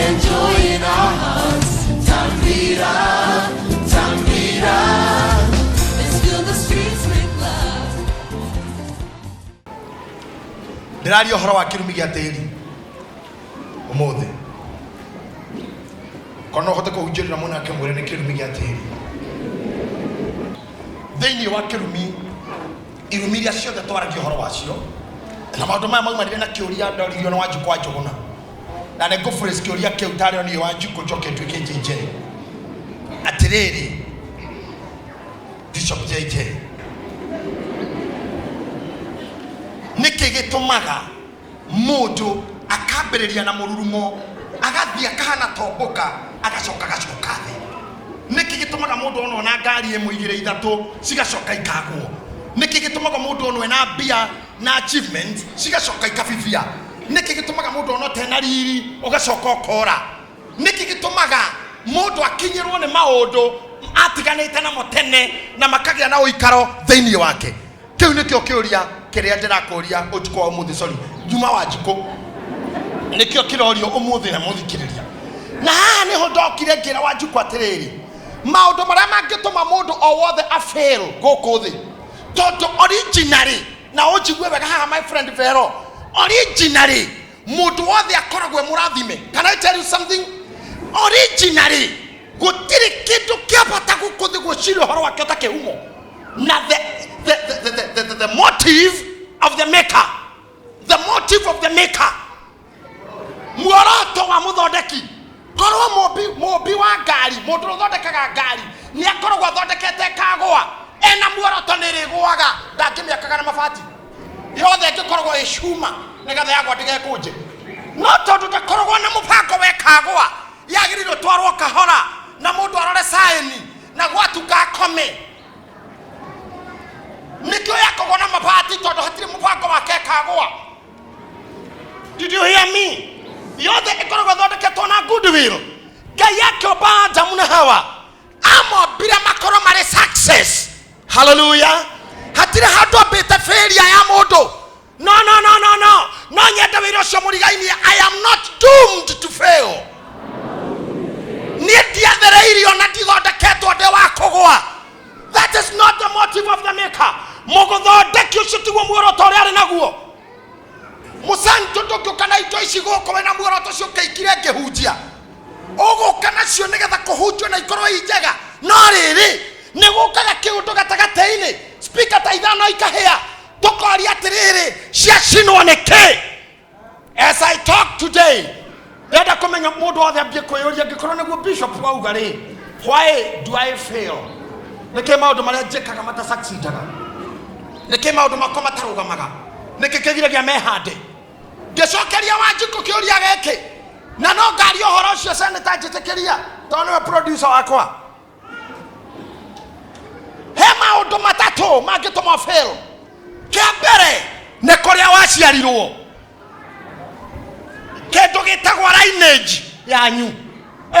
and joy in our hearts. Tambira, Tambira. Let's fill the streets with love. Ndĩraria ũhoro wa kĩrumi gĩa tĩri ũmũthĩ. Korwo no ũhote kũhunjĩrĩra mũnake, mwĩre nĩ kĩrumi gĩa tĩri. Thĩinĩ wa kĩrumi, irumi iria ciothe twaragia ũhoro wacio na maũndũ maya maumanire na kĩũria ndoririo nĩ Wanjikũ wa Njũgũna, na nĩ ngũphrase kĩũria kĩu tarĩ o niĩ Wanjikũ njoke nduĩke JJ. Atĩrĩrĩ, Bishop JJ, nĩkĩ gĩtũmaga mũndũ akambĩrĩria na mũrurumo, agathiĩ akahana tombũka, agacoka agacoka thĩ? Nĩkĩ gĩtũmaga mũndũ ona ona ngari ĩmwe, igĩrĩ, ithatũ cigacoka ikagwo? Nĩkĩ gĩtũmaga mũndũ ona ena mbia na achievement cigacoka ikabibia? Nĩkĩ gĩtũmaga mũndũ ona ũtena riri ũgacoka ũkora? Nĩkĩ gĩtũmaga mũndũ akinyĩrwo nĩ maũndũ atiganĩte namo tene na makagĩa na ũikaro thĩinĩ wake? Kĩu nĩkĩo kĩũria kĩrĩa ndĩrakũria ũtukũ wa ũmũthĩ. Sorry, Juma wa Njikũ, nĩkĩo kĩrorio ũmũthĩ na mũthikĩrĩria. Na haha nĩho ndokire ngĩra Wanjikũ atĩrĩrĩ, maũndũ marĩa mangĩtũma mũndũ o wothe afail gũkũ thĩ, tondũ originally, na ũnjigue wega haha, my friend Vero, originally mũndũ wothe akoragwo e mũrathime. Can I tell you something? Originally gũtirĩ kĩndũ kĩa bata gũkũ thĩ gwĩciria ũhoro wakĩo ta kĩhumo na the motive of the maker, the motive of the maker, muoroto wa mũthondeki. Korwo mũmbi wa ngari, mũndũ ũrĩa ũthondekaga ngari, nĩ akoragwo athondekete kagũa ena muoroto nĩ ĩrĩgũaga, ndangĩmĩakaga na mabati yothe, ĩngĩkoragwo ĩ cuma nĩgetha yagwa ndĩgekũnje. No tondũ ndakoragwo na mũbango wekagũa, yagĩrĩirwo twarwo kahora na mũndũ arore saĩni na gwatuka akome. Nĩkĩo yakagwo na mabati, tondũ hatirĩ mũbango wake kagũa. Did you hear me? Yothe ĩkoragwo ĩthondeketwo na goodwill. Ngai akĩũmba Adamu na Hawa, amombire makorwo marĩ success. Haleluya! Hatirĩ handũ ambĩte failure ya mũndũ. No, no, no, no, no, no nyende wĩra ũcio mũrigainie. I am not doomed to fail. Niĩ ndiathereirio na ndithondeketwo ndĩ wa kũgũa. That is not the motive of the maker. Mũgũthondeki ũcio tiguo muoroto ũrĩa arĩ naguo. Mũcantũ, ndũngĩũka na indo ici gũkũ wĩna muoroto ũcio ũkĩikire ngĩhunjia. Ũgũka nacio nĩgetha kũhunjio na ikorwo i njega, no rĩrĩ nĩ gũkaga kĩũndũ gatagatĩ-inĩ, speaker ta ithano ikahĩa, tũkoria atĩrĩrĩ, ciacinwo nĩ kĩ? As I talk today, ndenda kũmenya mũndũ wothe ambie kwĩyũria, angĩkorwo nĩguo bishop wauga rĩ, why do I fail? Nĩkĩ maũndũ marĩa njĩkaga matasucceedaga? Nĩkĩ maũndũ makwa matarũgamaga? Nĩkĩ kĩgiragia mehande? Ngĩcokeria Wanjikũ kĩũria gĩkĩ, na no ngaria ũhoro ũcio, senator njĩtĩkĩria, tondũ nĩwe producer wakwa. He maũndũ matatũ mangĩtũma fail. Kĩa mbere nĩ kũrĩa waciarirwo, kĩndũ gĩtagwo lineage yanyu.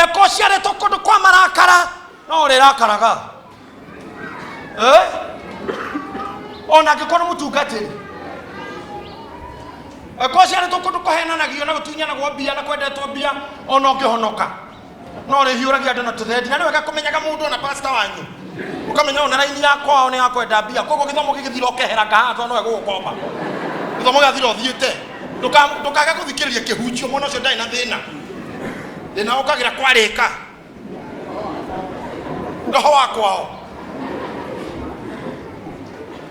Eko ũciarĩtwo kũndũ kwa marakara, no ũrĩrakaraga. Eh? Ona angĩkorwo nĩ mũtungatĩri, eko ũciarĩtwo kũndũ kũhenanagio na gũtunyanagwo mbia na kwendetwo mbia, ona ũngĩhonoka no ũrĩhiũragia andũ na tũthendi. Na nĩ wega kũmenyaga mũndũ, ona pastor wanyu, ũkamenya ona raini ya kwao nĩ ya kwenda mbia. Koguo gĩthomo gĩgĩthira ũkehera kahaha, tondũ nowe gũgũkomba. Gĩthomo gĩathira ũthiĩte. Ndũkaga gũthikĩrĩria kĩhunjio. Mwana ũcio ndarĩ na thĩna. Thĩna ũkagĩra kwarĩka roho wa kwao.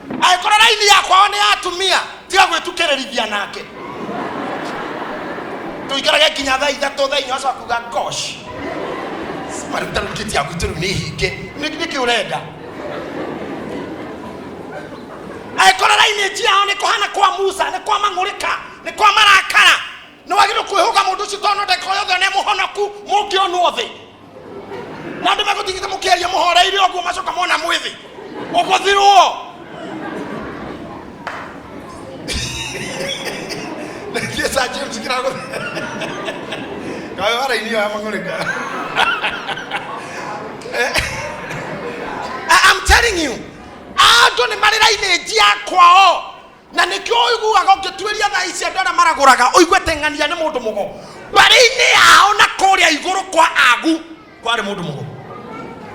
Angĩkorwo raini ya kwao nĩ ya atumia, tiga gwĩtukĩrĩrithia nake, tũikarage nginya thaa 3, thaa 4, acoka kuga, "Gosh, maruta rĩu kĩti ya gwitũ rĩu nĩ hinge." Nĩkĩ ũrenda? Angĩkorwo raini yao nĩ kũhana kwa Musa, nĩ kwa mang'ũrĩka, nĩ kwa marakara, nĩ wagĩrĩirwo kwĩhũga mũndũ ũcio, tondũ ndagĩka o yothe nĩ mũhonoku mũngĩonwo thĩ na andũ megũtigĩte mũkĩaria mũhoreire ũguo, macoka mona mwĩthĩ ũgũthirwo. Nĩkĩ Sir James kĩragũ kawe waraini ĩyo ya mang'ũrĩka? I'm telling you, andũ nĩ marĩ rainĩnji ya kwao, na nĩkĩo ũiguaga ũngĩtuĩria thaa ici andũ arĩa maragũraga ũigue teng'ania nĩ mũndũ mũgo mbarĩ-inĩ yao na kũrĩa. Kũrĩa igũrũ kwa agu kwarĩ mũndũ mũgo.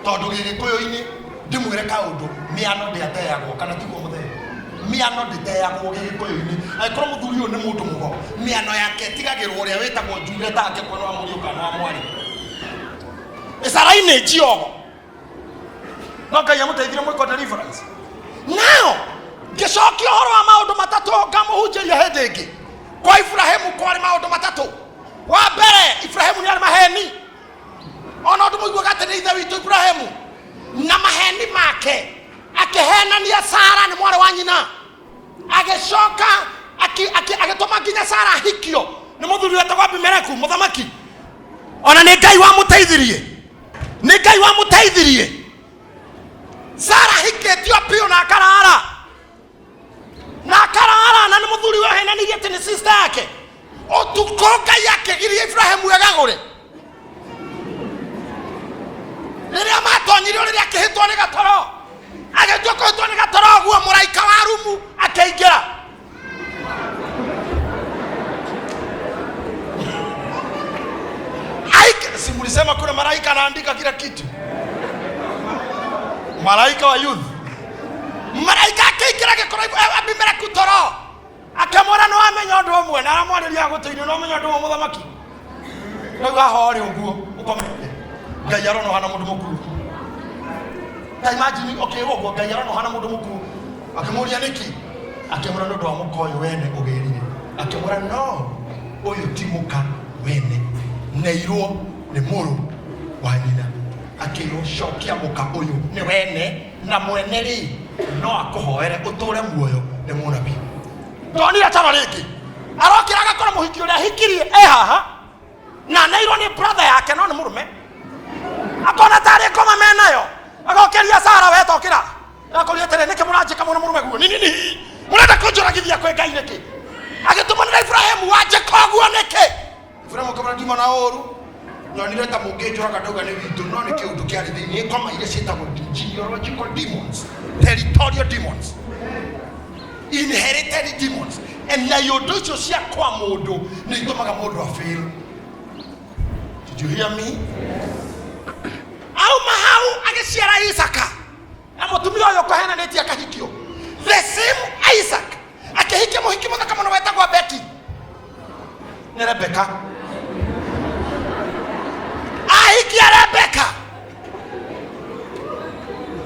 Tondũ gĩgĩkũyũ-inĩ ndĩmwĩre kaũndũ, mĩano ndĩateagwo, kana tiguo mũthee? Mĩano ndĩteagwo gĩgĩkũyũ-inĩ. Angĩkorwo mũthuri ũyũ nĩ mũndũ mũgo, mĩano yake ĩtigagĩrwo ũrĩa wĩtagwo Njure take mwena wa mũriũ kana wa mwarĩ. Ĩcarainĩ njiogo. No Ngai amũteithire mwĩko deliverance. Nao ngĩcokia ũhoro wa maũndũ matatũ ngamũhunjĩria hĩndĩ ĩngĩ. Kwa Iburahĩmu kwarĩ maũndũ matatũ. Wa mbere, Iburahĩmu nĩ arĩ maheni. Ona ũndũ mũiguaga atĩ nĩ ithe witũ Iburahĩmu na maheni make akĩhenania Sara nĩ mwarĩ wa nyina, agĩcoka agĩtũma nginya Sara ahikio nĩ mũthuri wetagwo Abimeleku mũthamaki. Ona nĩ Ngai wamũteithirie, nĩ Ngai wamũteithirie. Sara ahikĩtio biũ na akarara na akarara na nĩ mũthuri wehenanirie atĩ nĩ sister yake. Ũtukũ Ngai akĩgiria Iburahĩmu egagũre. Rĩrĩa matonyire rĩrĩa akĩhĩtwo nĩ gatoro, agĩtua kũhĩtwo nĩ gatoro ũguo, mũraika wa rumu akĩingĩra. Aik, si mlisema kuna malaika anaandika kila kitu, malaika wa youth. Malaika akĩingĩra agĩkora Abimeleku toro, akĩmwĩra nĩ wamenya ũndũ ũmwe, na aramwarĩria gũtũ-inĩ, nĩ wamenya ũndũ ũmwe mũthamaki, rĩu haha ũrĩ ũguo ũkomete, Ngai arona ũhana mũndũ mũkuũ. Ta imagine ũkĩrwo ũguo, Ngai arona ũhana mũndũ mũkuũ. Akĩmũria nĩkĩ, akĩmwĩra nĩ ũndũ wa mũka ũyũ wene ũgĩrire. Akĩmwĩra no, ũyũ ti mũka wene, neirwo nĩ mũrũ wa nyina. Akĩrwo cokia mũka ũyũ nĩ wene, na mwene rĩ no akũhoere ũtũre muoyo, nĩ mũnabii. Ndonire toro rĩngĩ, arokĩra agakora mũhiki ũrĩa ahikirie e haha na neirwo nĩ brother yake, no nĩ mũrũme. Akona tarĩ ngoma menayo, agokeria Sara, wetokĩra akoria atĩrĩ, nĩkĩ mũranjĩka mũno mũrũme guo nini nini, mũrenda kũnjũragithia kwĩ Ngai nĩkĩ? Agĩtũmanĩra Iburahĩmu, wanjĩka ũguo nĩkĩ? Iburahĩmu akĩmwĩra, ndima na ũru, nyonire ta mũngĩnjũraga ndauga nĩ witũ, no nĩ kĩũndũ kĩarĩ thĩinĩ. Ngoma iria ciĩtagwo genealogical demons, territorial demons, inherited demons, and na iũndũ icio cia kwa mũndũ nĩ itũmaga mũndũ afail. Did you hear me? Auma hau agĩciara Isaka, na mũtumia ũyũ ũkũhenanĩtie akahikio. The same Isaac akĩhikia mũhiki mũthaka mũno wetagwo Becky, nĩ Rebecca. Ahikia Rebecca,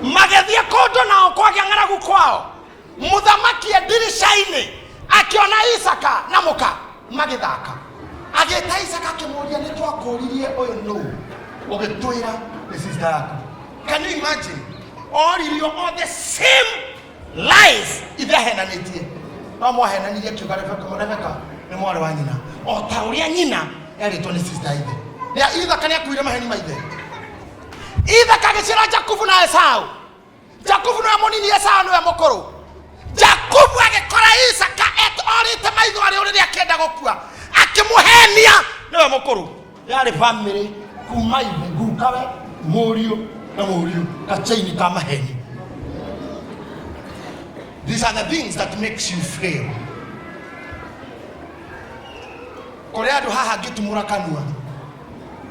magĩthiĩ kũndũ nao kwagĩa ng'aragu kwao. Mũthamaki e ndirica-inĩ akĩona Isaka na mũka magĩthaka, agĩta Isaka akĩmũria, nĩ twakũririe ũyũ nũ, ũgĩtwĩra nĩ sister yaku. Can you imagine? Oririo all the same lies ithe ahenanĩtie, no mwahenanirie akiuga Rebeka, Rebeka nĩ mwarĩ wa nyina, o ta ũrĩa nyina erĩtwo nĩ sister ithe. Nĩ Ithaka nĩ akuire maheni ma ithe. Ithaka agĩciara Jakubu na Esau. Jakubu nĩwe mũnini, Esau nĩwe mũkũrũ. Jakubu agĩkora Isaka orĩte maitho arĩ ũrĩrĩ akĩenda gũkua, akĩmũhenia nĩwe mũkũrũ. Yarĩ famĩlĩ kuma ithe, gukawe, mũriũ na mũriũ, gachaini ka maheni. These are the things that makes you fail. Kũrĩ andũ haha ngĩtumũra kanua,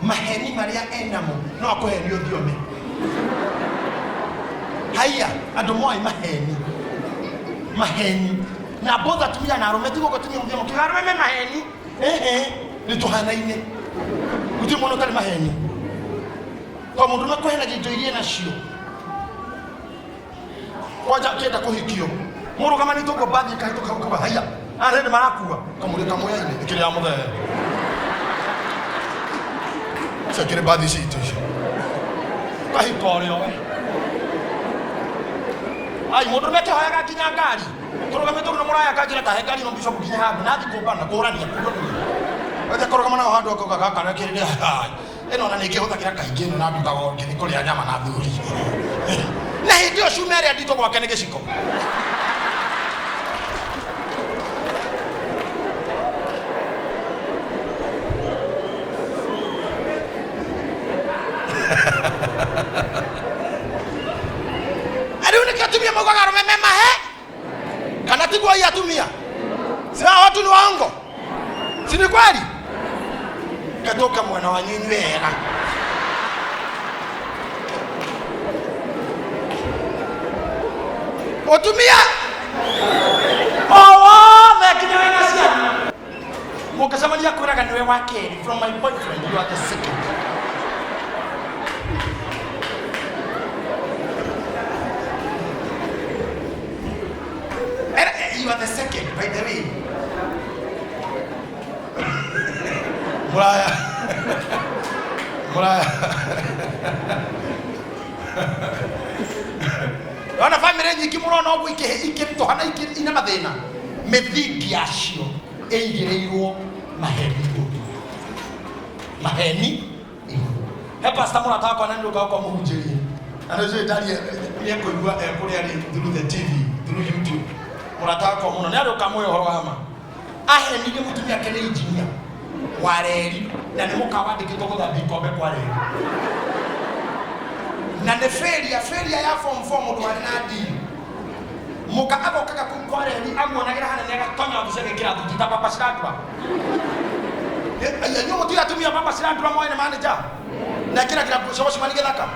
maheni marĩa enamo no akũhenie ũthiome. Haiya, andũ moĩ maheni, maheni na both atumia na arũme, tiguo atumia mũthia mũkiuga arũme me maheni. Ehe, nĩ tũhanaine, gũtirĩ mũndũ ũtarĩ maheni, to mũndũ ũmwe kũhenagia indo iria nacio. Kwanja ũkĩenda kũhikio mũrũgamanĩte ũguo, mbathi ĩkahĩtũka, ũkauga haiya, arĩa nĩ marakua, kamũrĩ kamũya-inĩ ĩkĩrĩ ya mũthee icio ikĩrĩ mbathi citũ icio, kahika ũrĩa we ai mũndũ nĩ akĩhoyaga nginya ngari tũrũgamĩte ũguo na mũraya akanjĩra tahe ngari ĩno bishop nginya handũ na thiĩ kũmbana kũrania kũrania kũrũgama nao handũ akauga gaka rekĩrĩre ĩno na nĩngĩhũthagĩra kaingĩ ĩno na ndutaga ngĩthiĩ kũrĩa nyama na thuri, na hĩndĩ ĩyo cuma ĩrĩa nditũ gwake nĩ gĩciko. Rĩu nĩkĩo atumia maugaga arũme me mahe, kana tiguo? Hii atumia si hao watu ni waongo, si ni kweli? Tũke mwena wanyu inyuĩ ega. Mũtumia o wothe nginya wĩna ciana mũngĩcemania kwĩraga nĩwe wa kerĩ. From my boyfriend, you are the second. You are the second, by the way. Muraya muraya ona bamĩrĩ nyingĩ mũrona ũguo ikĩritũha na ina mathĩna, mĩthingi yacio ĩigĩrĩirwo maheni igũrũ, maheni igũrũ. He pastor mũrata wakwa na nĩũkaga kwa mũhunjĩrie na nĩũcũĩ ndarie nĩekũigua e kũrĩa arĩ through the TV, through YouTube. Mũrata wakwa mũno nĩ arĩ ũkamũhe ũhoro wa ma. Ahenirie mũtumia ake nĩ engineer wa reri na nĩ mũka wandĩkĩtwo gũthambia ikombe kwa reri na nĩ failure, failure ya form 4, mũndũ warĩ na D. Mũka agokaga kũu kwa reri amuonagĩra hanene, agatonya wabici agekĩra thuti ta Papa Shirandula. Inyuĩ mũtiũĩ atumia Papa Shirandula moĩ nĩ manager na ekĩragĩra nguo cia gũcemania gĩthaka.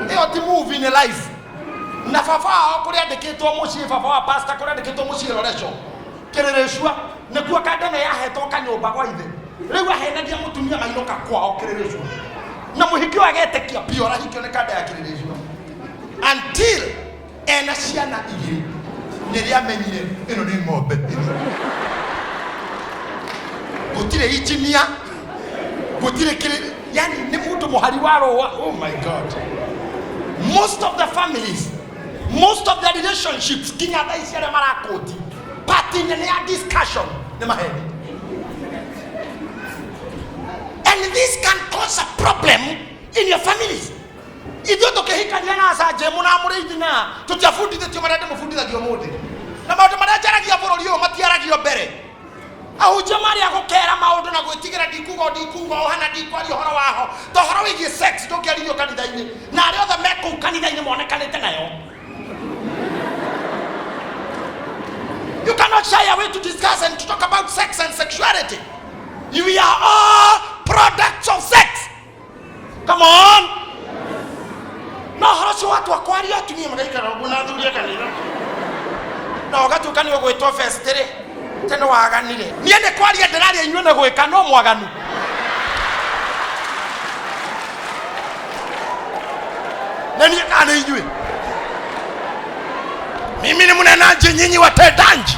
Ĩyo ti movie, nĩ life. Na baba wao kũrĩa andĩkĩtwo mũciĩ, baba wa pastor kũrĩa andĩkĩtwo mũciĩ Loresho Kĩrĩrĩcua, nĩkuo kandene yahetwo kanyũmba gwa ithe. Rĩu ahenagia mũtumia mainũka kwao Kĩrĩrĩcua na mũhiki ũyũ agetĩkia biũ arahikio nĩ kanda ya Kĩrĩrĩcua until ena ciana igĩrĩ nĩrĩa amenyire ĩno nĩ ng'ombe ĩno. Gũtirĩ injinia, gũtirĩ kĩrĩ, yani nĩ mũndũ mũhari wa rũa. Oh my God, most of the families, most of the relationships nginya thaa ici arĩa marakũti party nene ya discussion nĩ maheni, and this can cause a problem in your families. Ithuĩ tũkĩhikania na Aca Njĩmũ na Mũrĩithi na tũtiabundithĩtio marĩa ndĩmũbundithagia ũmũthĩ, na maũndũ marĩa njaragia bũrũri ũyũ matiaragio mbere. Ahunjia marĩa gũkera maũndũ na gwĩtigĩra ndikuga ndikuga ũhana ndikwaria ũhoro waho ta ũhoro wĩgiĩ sex ndũngĩaririo kanitha-inĩ na arĩa othe me kũu kanitha-inĩ monekanĩte nayo. You cannot shy away to discuss and to talk about sex and sexuality. We are all products of sex. Come on. No ũhoro ũcio watua kwaria atumia magaikara ũguo na athuri a kanitha na ũgatuĩka nĩ ũgwĩtwo fest rĩ tene waganire. Niĩ nĩ kwaria ndĩraria, inyuĩ nĩ gwĩka no mwaganu. Na niĩ kana nĩ inyuĩ? Mimi ni mnenaji, nyinyi watendaji.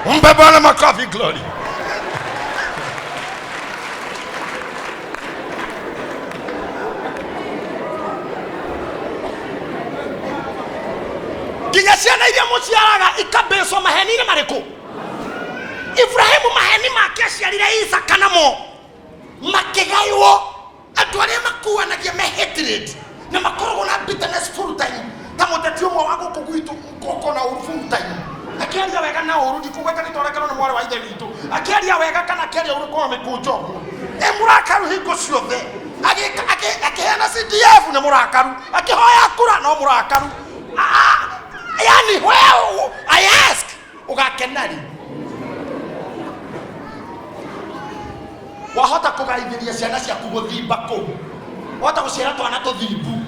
Mpe Bwana makofi, glory. Nginya ciana iria mũciaraga ikambĩcwo maheni-inĩ marĩkũ? Ibrahimu maheni make aciarire Isaka namo makĩgaywo. Andũ arĩa makuanagia me hatred na makoragwo na bitterness full time, ta mũteti ũmwe wa gũkũ gwitũ gũkorwo na ũru full time, akĩaria wega na ũru, ndikũgweta nĩ twarekerwo nĩ mwarĩ wa ithe witũ, akĩaria wega kana akĩaria ũru korwo mĩkũnjo ũguo, e mũrakaru hingo ciothe. Akĩheana CDF nĩ mũrakaru, akĩhoya kura no mũrakaru. Ah, yani where, I ask, ũgakena rĩ? Wahota kũgaithĩria ciana ciaku gũthimba kũu, wahota gũciara twana tũthimbu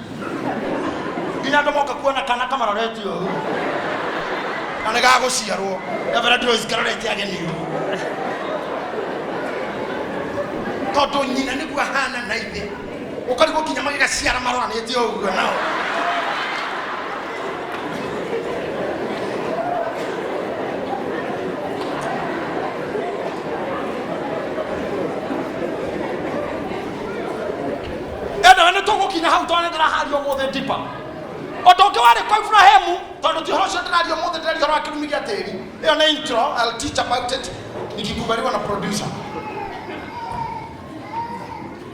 nginya andũ moka kuona kana kamarorete ũũ na nĩ gagũciarwo gabera ndĩroici karorete ageni ũũ tondũ nyina nĩguo ahana na ithe, ũkarigwo nginya magĩgaciara maroranĩte ũguo nao. Endewe nĩ tũgũkinya hau tondũ nĩ ndĩraharia ũmũthĩ ndipa ũndũ ũngĩ warĩ kwa Ibrahimu, tondũ ti ũhoro ũcio ndĩraria ũmũthĩ, ndĩraria ũhoro wa kĩrumi gĩa tĩri. Ĩyo nĩ intro. I'll teach about it nikikubaliwa na producer.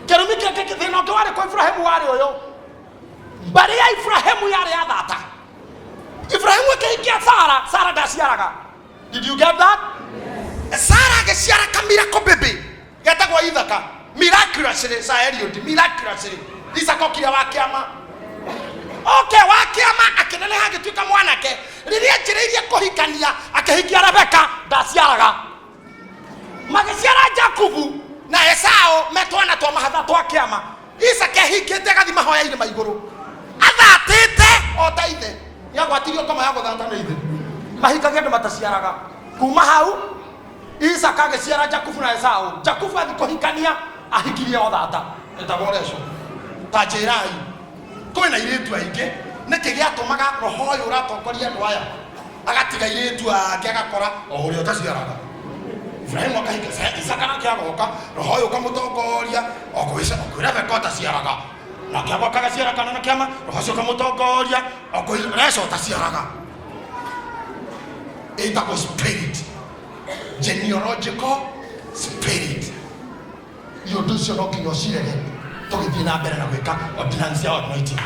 Kĩrumi kĩngĩ, thĩna ũngĩ warĩ kwa Ibrahimu warĩ ũyũ: mbarĩ ya Ibrahimu yarĩ ya thata. Ibrahimu akĩhikia Sara. Sara ndaciaraga. Did you get that? Sara agĩciara kamiracle baby getagwo Ithaka miraculously. Sir Eliud, miraculously Isaka okire wa kĩama, oke wa kĩama, akĩneneha, agĩtuĩka mwanake. Rĩrĩa anjĩrĩirie kũhikania, akĩhikia Rebeka, ndaciaraga. Magĩciara Jakubu na Esau. Metwana twa mahatha twa kĩama. Isaka ehingĩte agathiĩ mahoya-inĩ ma igũrũ athatĩte o ta ithe. Nĩagwatirio ngoma ya gũthata nĩ ithe. Mahingagia andũ mataciaraga. Kuma hau Isaka agĩciara Jakubu na Esau. Jakubu athiĩ kũhikania ahikirie o thata etagwo Recho. Ta njĩrai, kwĩna airĩtu aingĩ, nĩkĩ gĩatũmaga roho ũyũ ũratongoria andũ aya agatiga airĩtu ake agakora o ũrĩa ũtaciaraga? Ibrahimu akahika, Isaka nake agoka, roho ũyũ ũkamũtongoria o kwĩ Rebeka ũtaciaraga, nake agoka agaciara kana na kĩama, roho ũcio ũkamũtongoria o kwĩ Recho ũtaciaraga. Ĩtagwo spirit, genealogical spirit. Nĩ ũndũ ũcio no nginya ũcirege tũgĩthiĩ na mbere na gwĩka ordinance ya anointing.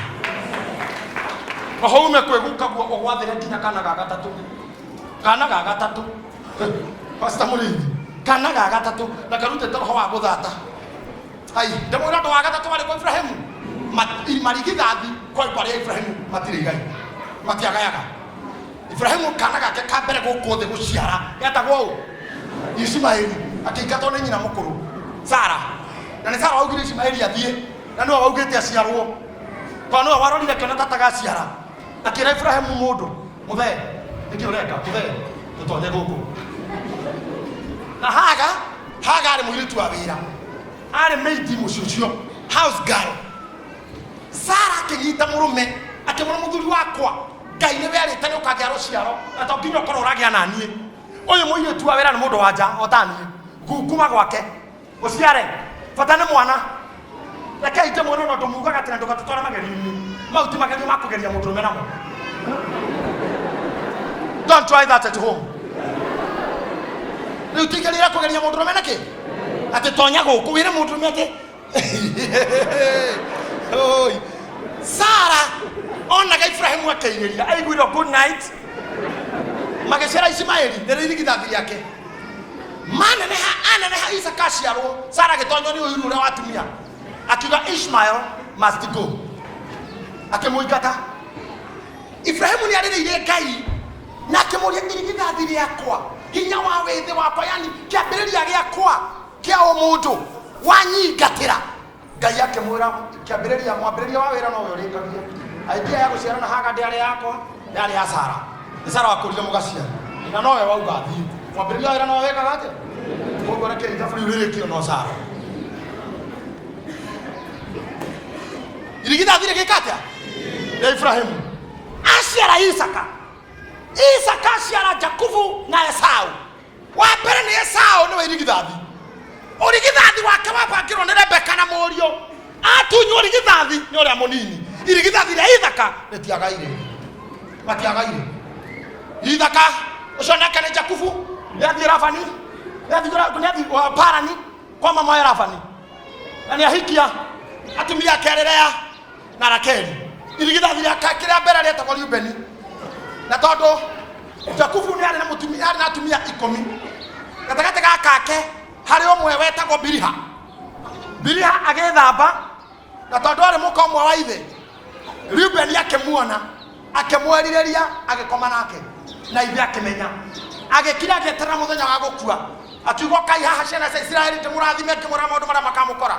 Roho ume kwĩguka guo ũgwathĩre nginya kana ga gatatũ, kana ga gatatũ, Pastor Mũrĩithi, kana ga gatatũ na karutĩte roho wa gũthata. Ai, ndĩmwĩra ũndũ wa gatatũ warĩ kwa Ibrahimu. Marigithathi kwa mbarĩ ya Ibrahimu matirĩ igai, matiagayaga. Ibrahimu kana gake ka mbere gũkũ thĩ gũciara getagwo ũ? Ishimaeli. Akĩingatwo nĩ nyina mũkũrũ Sara, na nĩ Sara waugire Ishimaeli athiĩ, na nĩwe waugĩte aciarwo, tondũ nĩwe warorire akĩona ta tagaciara. Akĩra Ibrahimu, mũndũ mũthee, nĩkĩ ũreka mũthee, tũtonye gũkũ. Na Haga, Haga arĩ mũirĩtu wa wĩra, arĩ maid mũciĩ ũcio, house girl. Sara akĩnyita mũrũme akĩmwĩra, mũthuri wakwa, Ngai nĩwe arĩte nĩ ũkagĩa rũciaro, na to nginya ũkorwo ũragĩa na niĩ. Ũyũ mũirĩtu wa wĩra nĩ mũndũ wa nja o ta niĩ, ngunguma gwake ũciare, bata nĩ mwana. Rekei ndĩmwĩre ona ũndũ mugaga atĩ na ndũgatũtware magerio-inĩ mau, ti magerio ma kũgeria mũndũrũme namo. Don't try that at home. Rĩu tigerire kũgeria mũndũrũme nĩkĩ? Atĩ tonya gũkũ wĩre mũndũrũme atĩ Oi. Sara onaga Ibrahimu akĩirĩria, aiguire good night, magĩciara Ishimaeli nĩrĩo irigithathi rĩake. Maneneha aneneha, Isaka aciarwo, Sara agĩtonywo nĩ ũiru ũrĩa wa atumia, akiuga Ishmael must go, akĩmũingata. Ibrahimu nĩ arĩrĩire Ngai na akĩmũria, irigithathi rĩakwa, hinya wa wĩthĩ wakwa, yani kĩambĩrĩria gĩakwa kĩa ũmũndũ, wanyingatĩra. Ngai akĩmwĩra, kĩambĩrĩria, mwambĩrĩria wa wĩra nowe ũrĩkagia. Idea ya gũciarana Haga ndĩarĩ yakwa, yarĩ ya Sara. Nĩ Sara wakũrire mũgaciara na nowe wauga thiĩ. Mwambĩrĩria wa wĩra nowe wĩkaga atĩa? Koguo reke ithabu rĩu rĩrĩkio no Sara. Irigithathi rĩgĩka atĩa rĩa Ibrahimu? Aciara Isaka, Isaka aciara Jakubu na Esau. Wa mbere nĩ Esau, nĩwe irigithathi. Ũrigithathi wake wabangĩrwo nĩ Rebeka na mũriũ, atunywo ũrigithathi nĩ ũrĩa mũnini. Irigithathi rĩa Ithaka rĩtiagaire, matiagaire. Ithaka ũcio nake nĩ Jakubu, nĩathiĩ Labani, nĩathiĩ Parani kwa mama ya Labani, na nĩahikia atumia ake erĩ, Lea na Rakeli. Irigithathi rĩa kĩrĩa mbere rĩetagwo Reubeni, na tondũ Jakubu nĩ arĩ na mũtumia, arĩ na atumia 10, gatagatĩ ga kake harĩ ũmwe wetagwo Biliha. Biliha agĩthamba, na tondũ arĩ mũka ũmwe wa ithe, Reubeni akĩmuona, akĩmwerirĩria, agĩkoma nake, na ithe akĩmenya. Agĩkira agĩeterera mũthenya wa gũkua, akiuga, kai haha ciana cia Isiraeli, ndĩmũrathime ngĩmwĩra maũndũ marĩa makamũkora.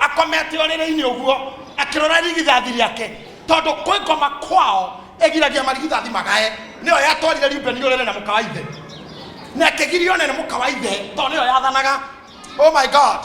Akomete ũrĩrĩ-inĩ ũguo akĩrora irigithathi rĩake, tondũ kwĩ ngoma kwao ĩgiragia marigithathi magae. Nĩyo yatwarire Reubeni ũrĩrĩ na mũka wa ithe, na ĩkĩgirio nĩ mũka wa ithe, tondũ nĩyo yathanaga. Oh my God,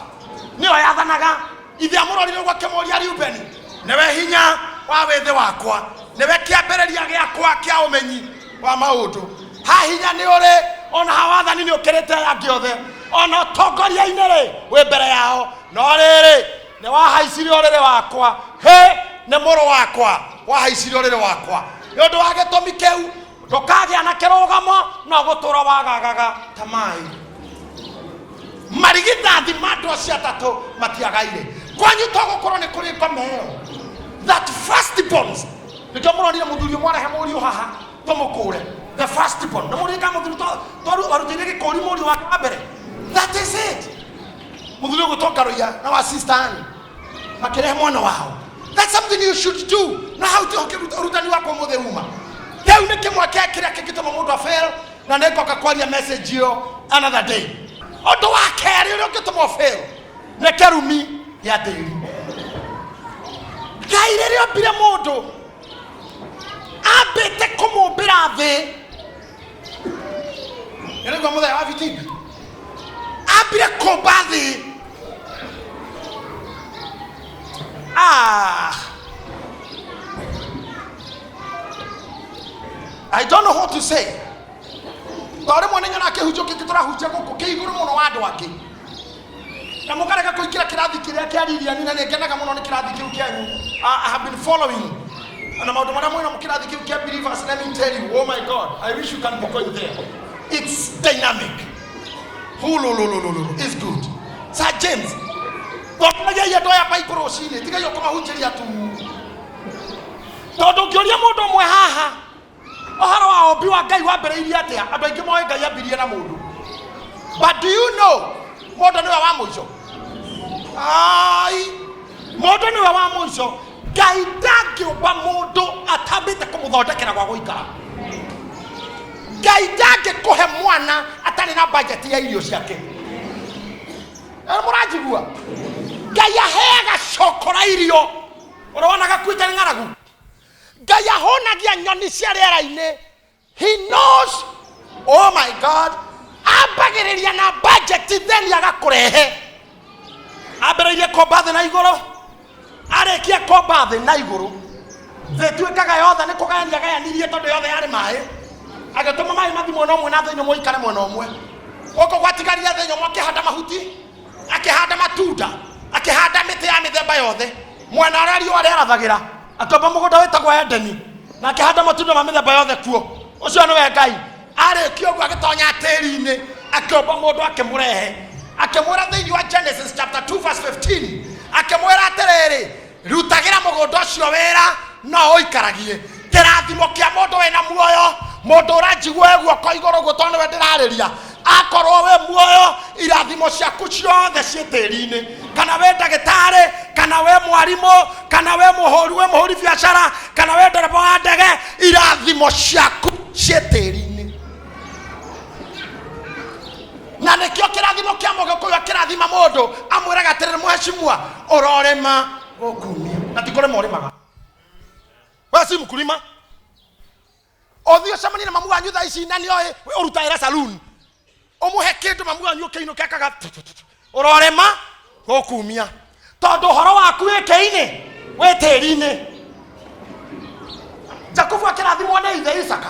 nĩyo yathanaga. Ithe amũrorire ũguo akĩmũria, Reubeni, nĩwe hinya wa wĩthĩ wakwa, nĩwe kĩambĩrĩria gĩakwa kĩa ũmenyi wa maũndũ. Ha hinya nĩ ũrĩ, ona ha wathani nĩ ũkĩrĩte aya angĩ othe, ona ũtongoria-inĩ rĩ wĩ mbere yao, no rĩrĩ nĩ wahaicire ũrĩrĩ wakwa. Hĩ, nĩ mũrũ wakwa, wahaicire ũrĩrĩ wakwa. Nĩ ũndũ wa gĩtũmi kĩu ndũkagĩa na kĩrũgamo, no gũtũra wagagaga ta maĩ. Marigithathi ma andũ acio atatũ matiagaire. Kwanyu to gũkorwo nĩ kũrĩ ngoma ĩyo, that first borns. Nĩkĩo mũronire mũthuri ũmwe arehe mũriũ haha tũmũkũre, the first born. Nĩ mũririkana mũthuri warutĩire gĩkũri mũriũ wake wa mbere? That is it. Mũthuri ũgwĩtwo Ngaruiya na wa sister Ann makĩrehe mwana wao. That's something you should do. Na hau tiho ũrutani wakwa ũmũthĩ uma. Kĩu nĩ kĩmwe kĩa kĩrĩa kĩngĩtũma mũndũ afail, na nĩ ngoka kwaria message ĩyo another day. Ũndũ wa kerĩ ũrĩa ũngĩtũma ũfail, Nĩ kĩrumi gĩa tĩri. Ngai rĩrĩa ombire mũndũ ambĩte kũmũmbĩra thĩ. Nĩraigua mũthenya wa bitimbi ambire kũmba thĩ. Ah. I don't know what to say. Tondũ rĩmwe nĩ nyonaga kĩhunjio kĩngĩ tũrahunjia gũkũ kĩ igũrũ mũno wa andũ angĩ na mũkarega kũingĩra kĩrathi kĩrĩa kĩa Lilian, na nĩ ngenaga mũno nĩ kĩrathi kĩu kĩanyu. I have been following na maũndũ marĩa mwĩna kĩrathi kĩu kĩa believers. Let me tell you, oh my God, I wish you can be going there. It's dynamic. Hulululululu, it's good. Sir James, thomithanagiai andũ aya Bible rũcinĩ, tigai o kũmahunjĩria tu, tondũ ũngĩũria mũndũ ũmwe haha ũhoro wa ũmbi wa Ngai wambĩrĩirie atĩa, andũ aingĩ moĩ Ngai ambirie na mũndũ. But do you know mũndũ nĩwe wa mũico? Ai, mũndũ nĩwe wa mũico. Ngai ndangĩũmba mũndũ atambĩte kũmũthondekera gwa gũikara. Ngai ndangĩkũhe mwana atarĩ na bajeti ya irio ciake. Na mũranjigua? Ngai aheaga cokora irio ũronaga kuĩte nĩ ng'aragu. Ngai ahũnagia nyoni cia rĩera-inĩ. He knows. Oh my God, ambagĩrĩria na budget, then agakũrehe. Ambĩrĩirie kũmba thĩ na igũrũ. Arĩkia kũmba thĩ na igũrũ, thĩ ĩtuĩkaga yothe nĩ kũgayania gayanirie, tondũ yothe yarĩ maĩ. Agĩtũma maĩ mathi mwena ũmwe na thĩ nyũmũ ikare mwena ũmwe. Gũkũ gwatigarire thĩ nyũmũ, akĩhanda mahuti, akĩhanda matunda, akĩhanda mĩtĩ ya mĩthemba yothe. Mwena ũrĩa riũa rĩarathagĩra, akĩũmba mũgũnda wĩtagwo Edeni na akĩhanda matunda ma mĩthemba yothe kuo. Ũcio nĩwe Ngai. Arĩkia ũguo, agĩtonya tĩri-inĩ, akĩũmba mũndũ, akĩmũrehe, akĩmwĩra thĩinĩ wa Genesis chapter 2 verse 15, akĩmwĩra atĩrĩrĩ, "Rutagĩra mũgũnda ũcio wĩra no ũikaragie." Kĩrathimo kĩa mũndũ wĩna muoyo, mũndũ ũranjigua wĩ guoko igũrũ ũguo, tondũ nĩwe ndĩrarĩria, akorwo wĩ muoyo, irathimo ciaku ciothe ciĩ tĩri-inĩ. Kana wĩ ndagĩtarĩ, kana wĩ mwarimũ, kana wĩ mũhũri, wĩ mũhũri biacara, kana wĩ ndereba wa ndege, irathimo ciaku ciĩ tĩri-inĩ. Na nĩkĩo kĩrathimo kĩa mũgĩkũyũ, akĩrathima mũndũ amwĩraga atĩrĩrĩ, "Mheshimiwa, ũrorĩma gũkumia." Na ti kũrĩma ũrĩmaga, we si mkulima. Ũthiĩ ũcemanie na mamu wanyu thaa ici na nĩoĩ ũruta wĩra saloon, ũmũhe kĩndũ, mamu wanyu ũkĩinũke akaga, "Ũrorĩma gũkumia," tondũ ũhoro waku wĩ kĩinĩ, wĩ tĩri-inĩ. Jakubu akĩrathimwo nĩ ithe Isaka,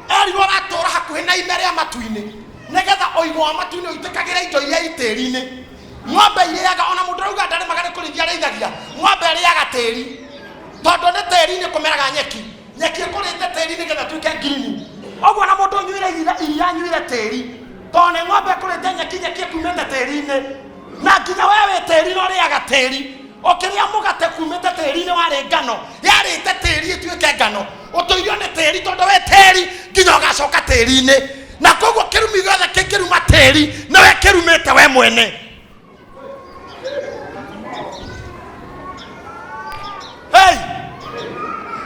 erirwo, "Ũratũra hakuhĩ na ime rĩa matu-inĩ, nĩgetha ũigũ wa matu-inĩ ũitĩkagĩre indo iria i tĩri-inĩ." Ng'ombe irĩaga, ona mũndũ arauga ndarĩmaga, nĩ kũrĩithia arĩithagia, ng'ombe ĩrĩaga tĩri, tondũ nĩ tĩri-inĩ kũmeraga nyeki. Nyeki ĩkũrĩte tĩri nĩgetha ĩtuĩke ngirini. Ũguo na mũndũ ũnyuire iria, iria anyuire tĩri, tondũ nĩ ng'ombe ĩkũrĩte nyeki, nyeki ĩkumĩte tĩri-inĩ. Na nginya we wĩ tĩri na ũrĩaga tĩri. Ũkĩrĩa mũgate kumĩte tĩri-inĩ, warĩ ngano yarĩte tĩri ĩtuĩke ngano. Ũtũirio nĩ tĩri, tondũ wĩ tĩri nginya ũgacoka tĩri-inĩ. Na koguo kĩrumi gĩothe kĩngĩruma tĩri, nĩwe kĩrumĩte we mwene. Hey!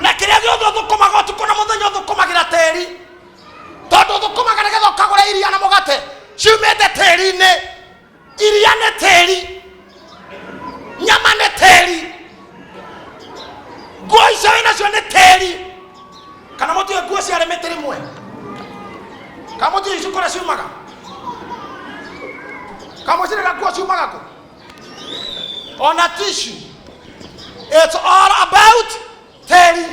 Na kĩrĩa gĩothe ũthũkũmaga ũtukũ na mũthenya, ũthũkũmagĩra tĩri, tondũ ũthũkũmaga nĩgetha ũkagũra iria na mũgate ciumĩte tĩri-inĩ. Iria nĩ tĩri, nyama nĩ tĩri, nguo icio wĩ nacio nĩ tĩri. Kana mũtiũĩ nguo ciarĩ mĩtĩ rĩmwe? Kana mũtiũĩ ici kũrĩa ciumaga? Kana mũcirĩga nguo ciumaga kũ? Ona tissue, it's all about tĩri.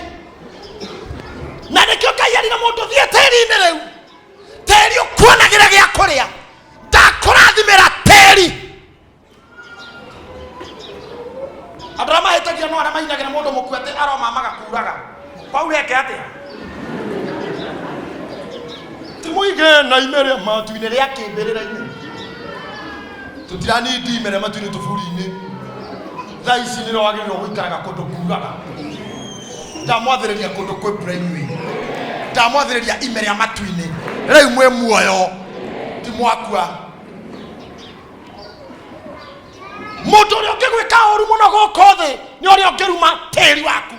Na nĩkĩo Ngai erire mũndũ, "Thiĩ tĩri-inĩ rĩu, tĩri ũkuonagĩra gĩa kũrĩa, ndakũrathimĩra tĩri." Andũ arĩa mahĩtagia no arĩa mainagĩra mũndũ mũkue atĩ aromamaga kuraga kwaura eke atĩa. Ti mũige na ime rĩa matu-inĩ rĩa kĩmbĩrĩra-inĩ. Tũtiranindi ime rĩa matu-inĩ tũburi-inĩ. Thaa ici nĩrĩo wagĩrĩirwo gũikaraga kũndũ kuraga. Ndamwathĩrĩria kũndũ kwĩ mbura inyuĩ, ndamwathĩrĩria ime rĩa matu-inĩ. Rĩu mwĩ muoyo, ti mwakua. Mũndũ ũrĩa ũngĩgwĩka ũru mũno gũkũ thĩ nĩ ũrĩa ũngĩruma tĩri waku,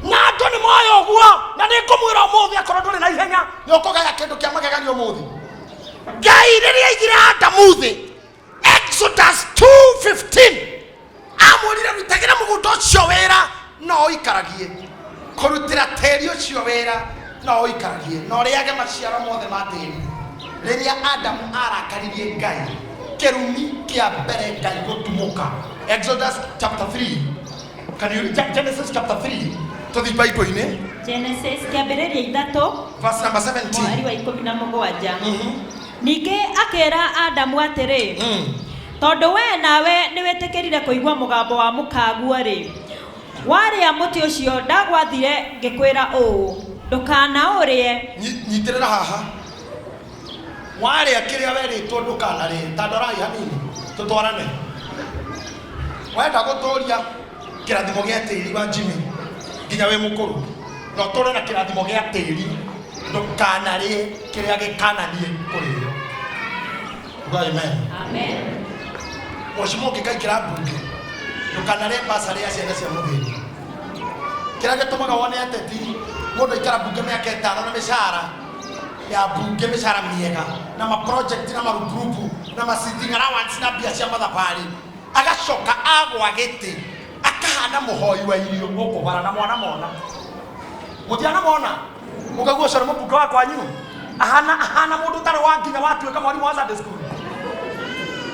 na andũ nĩ moĩ ũguo. Na nĩ ngũmwĩra ũmũthĩ, akorwo ndũrĩ na ihenya, nĩ ũkũgaya kĩndũ kĩa magegania ũmũthĩ. Ngai rĩrĩa aigire Adamu thĩ, Exodus 2:15 amwĩrire rutagĩra mũgũnda ũcio wĩra no ũikaragie kũrutĩra tĩri ũcio wĩra no ũikaragie na ũrĩage maciaro mothe ma tĩri. Rĩrĩa Adamu arakaririe Ngai, kĩrumi kĩa mbere Ngai gũtumũka. Exodus chapter 3. Can you read Genesis chapter 3? Tũthiĩ Bible-inĩ. Genesis kĩambĩrĩria 3 Verse number 17. Mweri wa 17. Ningĩ akĩra Adamu atĩrĩ, tondũ wee nawe nĩwĩtĩkĩrire kũigua mũgambo wa mũkaguo-rĩ, warĩa mũtĩ ũcio ndagwathire ngĩkwĩra ũũ, ndũkanaũrĩe. Nyitĩrĩra haha. Warĩa kĩrĩa werĩtwo ndũkanarĩe, ta ndorai hanini tũtwarane. Wenda gũtũria kĩrathimo gĩa tĩri wa Jimmy nginya wĩ mũkũrũ, na ũtũre na kĩrathimo gĩa tĩri, ndũkanarĩe kĩrĩa gĩkananie kũrĩo. Uga amen. Amen. Mheshimiwa ũngĩkaingĩra mbunge, ndũkanarĩe basarĩ ya ciana cia mũthĩni. Kĩrĩa gĩtũmaga wone ateti mũndũ aikara mbunge mĩaka 5 na mĩcara ya mbunge, mĩcara mĩega na ma project na marupurupu na ma sitting allowance na mbia cia mathabarĩ, agacoka agwa gĩtĩ akahana mũhoi wa irio gũkũ bara na mwana mona mũtiana mona mũkaigua ũcio nĩ mũmbunge wa kwanyu ahana ahana mũndũ ũtarĩ wa nginya watuĩka mwarimũ wa Sunday school,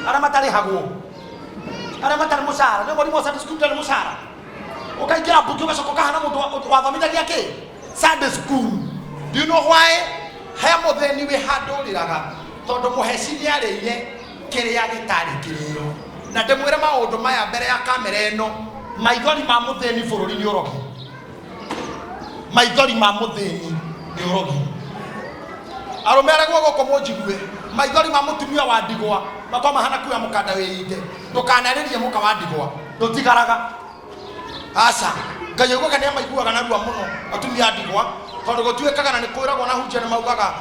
arĩa matarĩhagwo, arĩa matarĩ mũcara, nĩ mwarimũ wa Sunday school ndarĩ mũcara, ũkaingĩra mbunge ũgacoka ũkahana mũndũ wathomithagia kĩ Sunday school. Do you know why? He mũthĩni wĩ handũ ũrĩraga tondũ mũheci nĩarĩire kĩrĩa gĩtarĩ kĩrĩo. Na ndĩmwĩre maũndũ maya mbere ya kamera ĩno, maithori ma mũthĩni bũrũri nĩ ũrogi. Maithori ma mũthĩni nĩ ũrogi. Arũme arĩa gũkũ mũnjigue, maithori ma mũtumia wa ndigwa makorwo mahana kuoya mũkanda wĩinde. Ndũkanarĩrie mũka wa ndigwa, ndũtigaraga. Aca, Ngai aiguaga nĩ amaiguaga narua mũno atumia a ndigwa, tondũ gũtuĩkaga na nĩ kwĩragwo na hunjia nĩ maugaga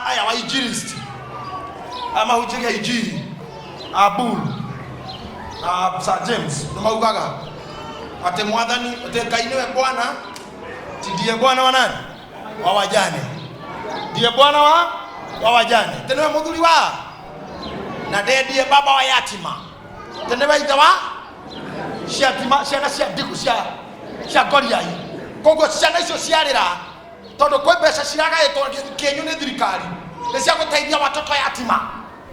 aya wa injilisti, aya mahunjagia injili, Abul na Sir James nĩ maugaga atĩ mwathani, atĩ Ngai nĩwe Bwana, ti ndiye Bwana wa nani? Wa wajane. Ndiye Bwana wa wajane. Atĩ nĩwe mũthuri wa na ndiye baba wa yatima. Atĩ nĩwe ithe wa ciatima, ciana cia ndigu cia ngoriai. Koguo ciana icio ciarĩra tondũ kwĩ mbeca ciragaĩtwo kĩenyu nĩ thirikari, nĩ cia gũteithia watoto yatima,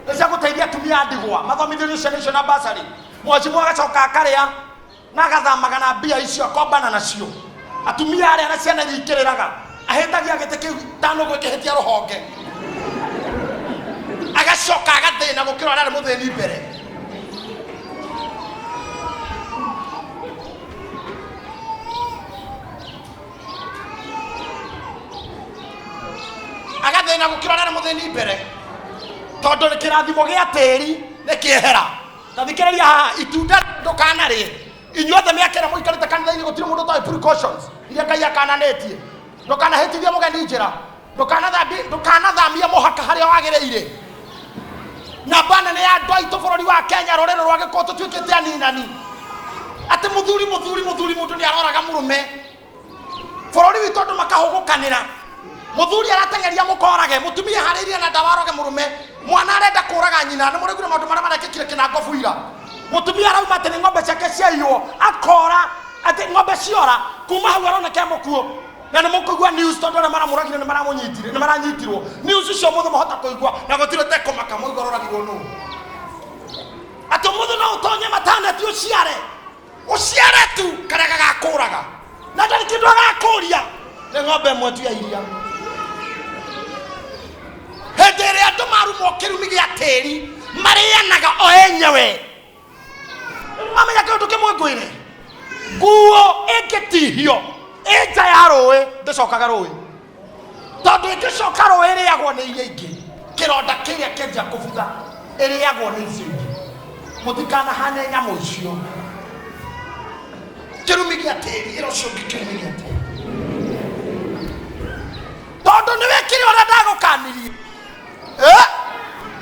nĩ cia gũteithia atumia a ndigwa mathomithĩrio ciana icio na basarĩ. Mwacimu agacoka akarĩa na agathamaga na mbia icio akombana nacio. Atumia arĩa na ciana iria ikĩrĩraga ahĩtagia gĩtĩ kĩu tano gwĩkĩhĩtia rũhonge, agacoka agathĩna gũkĩra ũrĩa arĩ mũthĩni mbere. Agathĩna gũkĩra ũrĩa arĩ mũthĩni mbere, tondũ nĩ kĩrathimo gĩa tĩri nĩ kĩehera. Ta thikĩrĩria haha, itunda ndũkanarĩe. Inyuothe mĩaka ĩrĩa mũikarĩte kanitha-inĩ gũtirĩ mũndũ ũtoĩ precautions iria Ngai akananĩtie. Ndũkanahĩtithie mũgeni njĩra, ndũkanathamie mũhaka harĩa wagĩrĩire. Namba nene ya andũ aitũ bũrũri wa Kenya, rũrĩrĩ rwa Gĩkũyũ tũtuĩkĩte aninani. Atĩ mũthuri, mũthuri, mũthuri, mũndũ nĩ aroraga mũrũme. Bũrũri witũ andũ makahũgũkanĩra. Mũthuri arateng'eria mũkorage, mũtumia harĩirie na ndawa aroge mũrũme, mwana arenda kũraga nyina. Nĩ mũraiguire maũndũ marĩa marekĩkire Kĩnango Buira. Mũtumia arauma atĩ nĩ ng'ombe ciake ciaiywo, akora atĩ ng'ombe ciora, kuma hau arona ke mũkuũ. Na nĩ mũkũigua news tondũ arĩa maramũragire nĩ maramũnyitire, nĩ maranyitirwo. News icio mũthĩ mũhota kũigua na gũtirĩ ũtekũmaka, mũigua ũroragirwo nũ. Atĩ ũmũthĩ no ũtonye mataneti ũciare, ũciare tu karĩa gagakũraga, na ndarĩ kĩndũ agakũria, nĩ ng'ombe ĩmwe tu ya iria. Hĩndĩ ĩrĩa andũ marumwo kĩrumi gĩa tĩri, marĩanaga o enyewe. Mamenya kĩndũ kĩmwe ngwĩre, nguo ĩngĩtihio ĩ nja ya rũĩ ndĩcokaga rũĩ, tondũ ĩngĩcoka rũĩ ĩrĩagwo nĩ iria ingĩ. Kĩronda kĩrĩa kĩanjia kũbutha ĩrĩagwo nĩ icio ingĩ. Mũtikanahane nyamũ icio. Kĩrumi gĩa tĩri, ĩra ũcio ũngĩ kĩrumi gĩa tĩri, tondũ nĩ wĩkire ũrĩa ndagũkanirie.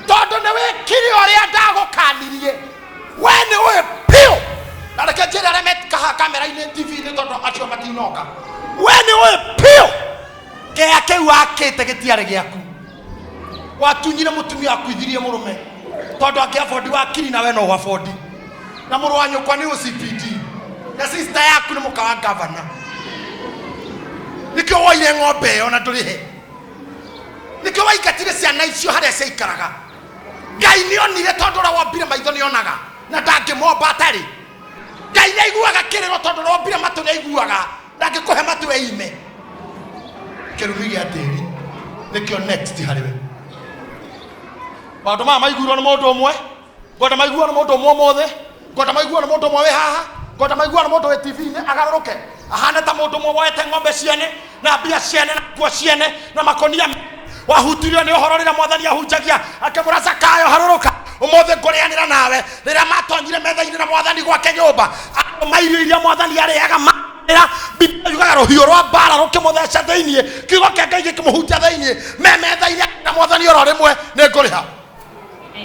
Tondũ nĩ wĩkire ũrĩa ndagũkanirie, we nĩ ũĩ biũ. Na reke njĩre arĩa mekaha kamera-inĩ, TV-inĩ, tondũ acio matinoka, we nĩ ũĩ biũ kĩea kĩu wakĩte gĩtiarĩ gĩaku. Watunyire mũtumia wakuithirie mũrũme. Tondũ angĩ afford wakiri nawe no afford. Na mũrũ wa nyũkwa nĩ OCPD. Na sister yaku nĩ mũka wa governor. Nĩkĩo woire ng'ombe ĩyo na ndũrĩhe. Nĩkĩo waingatire ciana icio harĩa ciaikaraga. Ngai nĩ onire tondũ ũrĩa wombire maitho nĩ onaga na ndangĩmomba atarĩ. Ngai nĩ aiguaga kĩrĩro tondũ ũrĩa wombire matũ nĩ aiguaga ndangĩkũhe matũ eime. Kĩrumi gĩa tĩri nĩkĩo next harĩ we. Maũndũ maya maiguirwo nĩ mũndũ ũmwe, ngwenda maiguo nĩ mũndũ ũmwe ũmũthĩ, ngwenda maiguo nĩ mũndũ ũmwe wĩ haha, ngwenda maiguo nĩ mũndũ wĩ TV-inĩ agarũrũke ahane ta mũndũ ũmwe woete ng'ombe ciene na mbia ciene na nguo ciene na makonia wahutirio nĩ ũhoro rĩrĩa mwathani ahunjagia akĩmũra Zakayo harũrũka ũmũthĩ ngũrĩanĩra nawe. Rĩrĩa matonyire metha-inĩ na mwathani gwake nyũmba, arũma irio iria mwathani arĩaga marĩra. Biblia yugaga rũhiũ rwa mbara rũkĩmũtheca thĩinĩ, kiugo kĩa Ngai gĩkĩmũhutia thĩinĩ, me metha-inĩ na mwathani oro rĩmwe nĩ ngũrĩha.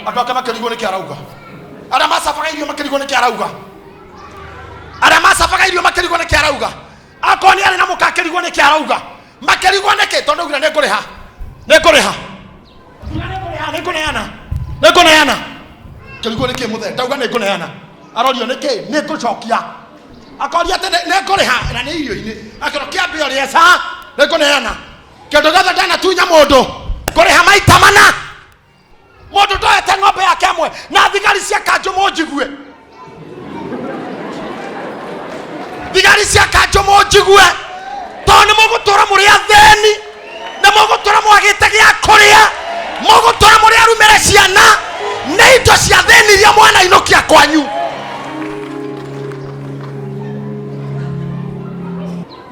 Andũ ake makĩrigwo nĩkĩ arauga, arĩa macabaga irio makĩrigwo nĩkĩ arauga, arĩa macabaga irio makĩrigwo nĩkĩ arauga, akorwo nĩ arĩ na mũka akĩrigwo nĩkĩ arauga, makĩrigwo nĩkĩ tondũ augire nĩ ngũrĩha, nĩ ngũrĩha, nĩ ngũneana, nĩ ngũneana. Kĩrigwo nĩkĩ mũthee, ndauga nĩ ngũneana, arorio nĩkĩ, nĩ ngũcokia, akoria atĩ nĩ ngũrĩha na nĩ irio-inĩ, akĩrwo kĩambe ũrĩe ca, nĩ ngũneana kĩndũ gĩothe ndanatunya mũndũ ngũrĩha maita mana. Mũndũ ndoete ng'ombe yake ĩmwe na thigari cia kanjũ mũnjigue, thigari cia kanjũ mũnjigue, tondũ nĩ mũgũtũra mũrĩ athĩni, nĩ mũgũtũra mwagĩte gĩa kũrĩa, mũgũtũra mũrĩ arumĩre ciana nĩ indo cia thĩni iria mwanainũkia kwanyu.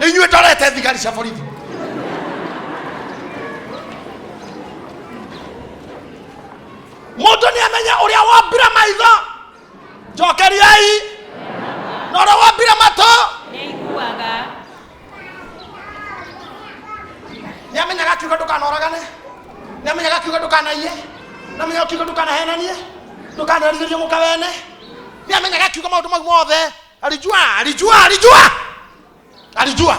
Inyuĩ ndorete thigari cia borithi. Mũndũ nĩ amenya ũrĩa wombire maitho, njokeriai, na ũrĩa wombire matũ Nĩaiguaga. Nĩ amenyaga kiugo ndũkanoragane, nĩ amenyaga kiugo ndũkanaiye, nĩ amenyaga kiugo ndũkanahenanie, ndũkanerigĩrie mũka wene, nĩ amenyaga kiugo maũndũ mau mothe. Alijua, alijua, alijua, alijua.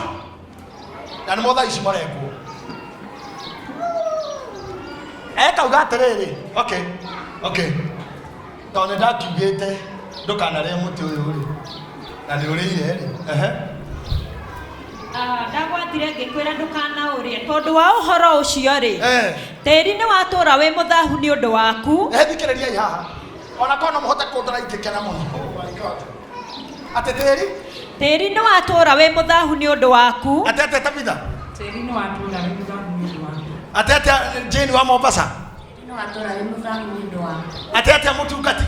Na nĩ motha ici marekwo ekauga atĩrĩrĩ, okay, okay, tondũ nĩ ndakiugĩte ndũkanarĩe mũtĩ ũyũ rĩ, na nĩ ũrĩire rĩ, ehe. Ndagwathire ngĩkwĩra ndũkanaũrĩe, tondũ wa ũhoro ũcio rĩ, tĩri nĩ watũũra wĩ mũthahu nĩ ũndũ waku. Thikĩrĩriai haha, ona korwo no mũhote kũndora ingĩkena mũno. Oh my God. Atĩ tĩri? Tĩri nĩ watũũra wĩ mũthahu nĩ ũndũ waku. Atĩ atĩa Tabitha? Tĩri nĩ watũũra wĩ mũthahu nĩ ũndũ waku. Atĩ atĩa Jane wa Mombasa? Tĩri nĩ watũũra wĩ mũthahu nĩ ũndũ waku. Atĩ atĩa mũtungati?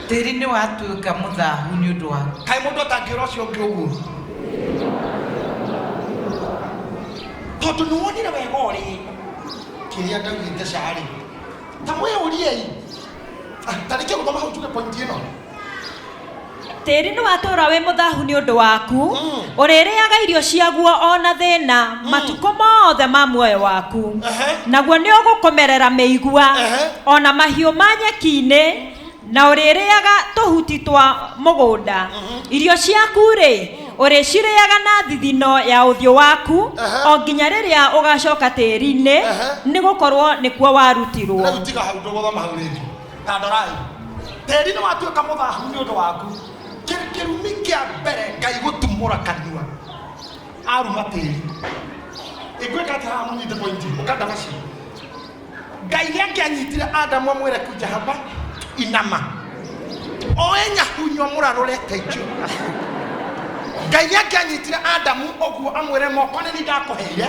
Tĩri nĩ watuĩka mũthahu nĩ ũndũ waku. Kaĩ mũndũ atangĩũra ũcio ũngĩ ũguo? Tondũ nĩ wonire wega ũrĩ kĩrĩa ndaugĩte carĩ. Ta mwĩyũriei. Ta rĩkia gũthoma hau njuge point ĩno. Tĩri nĩ watũũra wĩ mũthahu nĩ ũndũ waku, ũrĩrĩaga irio ciaguo o na thĩna matukũ mothe ma muoyo waku. Naguo nĩ ũgũkũmerera mĩigua o na mahiũ ma nyeki-inĩ, na ũrĩrĩaga tũhuti twa mũgũnda. Irio ciaku rĩ, ũrĩcirĩaga na thithino ya ũthiũ waku o nginya rĩrĩa ũgacoka tĩri-inĩ, nĩ gũkorwo nĩkuo warutirwo. Rĩu tiga hau, ndũgũthoma hau rĩngĩ. Ta ndorai, tĩri nĩ watuĩka mũthahu nĩ ũndũ waku. Kĩrumi kĩa mbere Ngai gũtumũra kanua aruma tĩri. Ingwĩka atĩa haha mũnyite pointi ũkanda macio? Ngai nĩ angĩanyitire Adamu amwĩre kunja hapa inama oe nyahunyo mũrarũrete icio. Ngai nĩ angĩanyitire Adamu ũguo amwĩre moko nĩ niĩ ndakũheire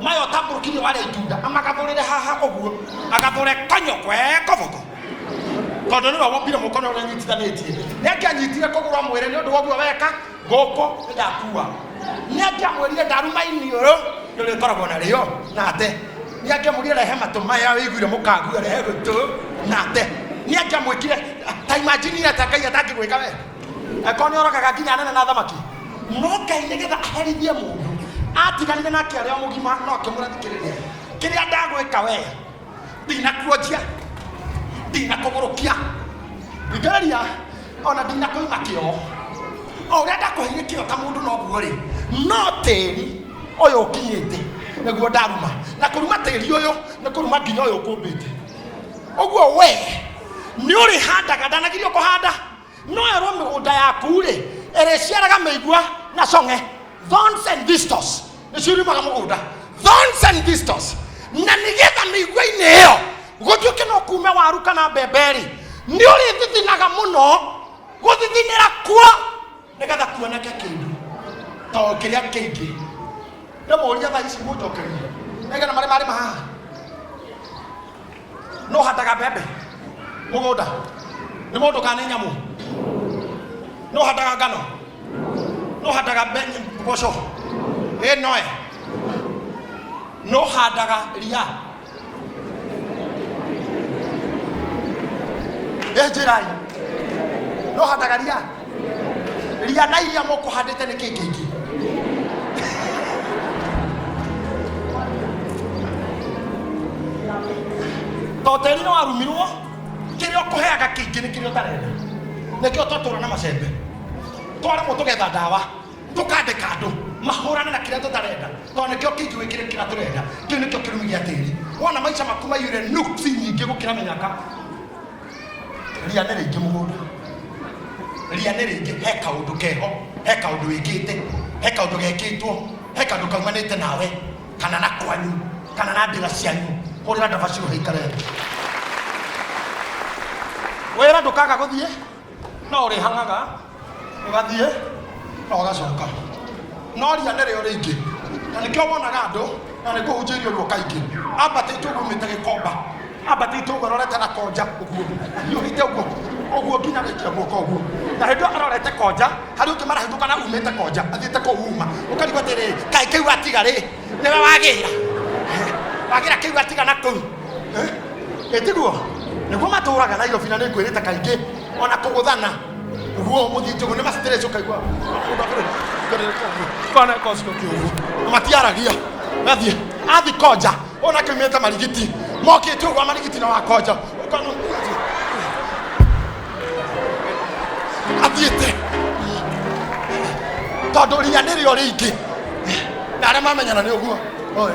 maya ũtambũrũkirie warĩa itunda, amagathũrĩre haha ũguo, agathũre konyo kwe koboko, tondũ nĩwe wombire mũkono ũrĩa nyitithanĩtie. Nĩ angĩanyitire kũgũrũ amwĩre nĩ ũndũ wa ũguo weka gũkũ nĩ ndakua. Nĩ angĩamwĩrire ndaruma iniũrũ nĩ ũrĩkoragwo narĩo nate. Nĩ angĩamwĩrire rehe matũ maya wĩiguire mũkague, rehe gũtũ nate. Nĩ angĩamwĩkire ta imagine atĩa Ngai atangĩgwĩka we, angĩkorwo nĩ oragaga nginya anene na athamaki. No Ngai nĩgetha aherithie mũndũ atiganire nake arĩ o mũgima, no akĩmwĩra thikĩrĩria kĩrĩa ndagwĩka we, ndinakuonjia, ndinakũgũrũkia, thikĩrĩria, ona ndinakũima kĩo, o ũrĩa ndakũheire kĩo ta mũndũ noguo rĩ, no tĩri ũyũ ũkinyĩte nĩguo ndaruma, na kũruma tĩri ũyũ nĩ kũruma nginya ũyũ ũkũmbĩte ũguo we. Nĩ ũrĩhandaga, ndanagirio kũhanda. No erwo mĩgũnda yaku rĩ, ĩrĩciaraga mĩigua na cong'e. Thorns and thistles. Nĩcio irimaga mũgũnda. Thorns and thistles. Na nĩgetha mĩigua-inĩ ĩyo gũtuĩke no kume waru kana mbembe rĩ, nĩ ũrĩthithinaga mũno. Gũthithinĩra kuo nĩgetha kuoneke kĩndũ to kĩrĩa kĩingĩ. Ndĩmũria thaa ici mũnjokerie. Nĩgetha marĩ marĩma haha. No handaga mbembe mũgũnda nĩ mũndũ kana nĩ nyamũ? No handaga ngano? No handaga mboco? Ĩ noe. No handaga ria? Ĩ njĩrai. No handaga ria? Ria na iria mũkũhandĩte nĩ kĩ kĩingĩ? To tĩri nĩ warumirwo, kĩrĩa ũkũheaga kĩingĩ nĩ kĩrĩa ũtarenda. Nĩkĩo twatũra na macembe. Twaremwo tũgetha ndawa, tũkandĩka andũ mahũrane na kĩrĩa tũtarenda, tondũ nĩkĩo kĩingĩ gwĩkĩra kĩrĩa tũrenda. Kĩu nĩkĩo kĩrumi gĩa tĩri. Wona maica maku maiyũire nuksi nyingĩ gũkĩra mĩnyaka. Ria nĩ rĩingĩ mũgũnda. Ria nĩ rĩingĩ, he kaũndũ keho, he kaũndũ wĩkĩte, he kaũndũ gekĩtwo, he kaũndũ kaumanĩte nawe, kana na kwanyu, kana na ndĩra cianyu. Hũrĩra ndaba ciũhe ikare thĩ. Wĩra ndũkaga gũthiĩ, no ũrĩhang'aga, ũgathiĩ, na ũgacoka. No ria nĩrĩo rĩingĩ. Na nĩkĩo wonaga andũ, na nĩ ngũhunjĩirie ũguo kaingĩ, ambatĩte ũguo umĩte Gĩkomba, ambatĩte ũguo arorete na konja ũguo, hiũhĩte ũguo, ũguo nginya agaikia guoko ũguo. Na hĩndĩ ĩyo arorete konja, harĩ ũngĩ marahĩtũka na umĩte konja, athiĩte kũu uma. Ũkarigwo atĩrĩrĩ, kaĩ kĩu atiga rĩ, nĩwe wagĩra? Wagĩra kĩu atiga na kũu? Ĩ tiguo? Nĩguo matũraga Nairobi na nĩ ngwĩrĩte kaingĩ, ona kũgũthana. Ũguo mũthiĩte ũguo nĩ ma-stress ũkaigua. Kona kocio kĩũguo. Na matiaragia. Gathiĩ. Athi konja. Ona kiumĩte marigiti. Mokĩte ũguo marigiti na wakonja. Ũkona athiĩte. Tondũ ria nĩrĩo rĩingĩ. Na arĩa mamenyana nĩ ũguo. Oi.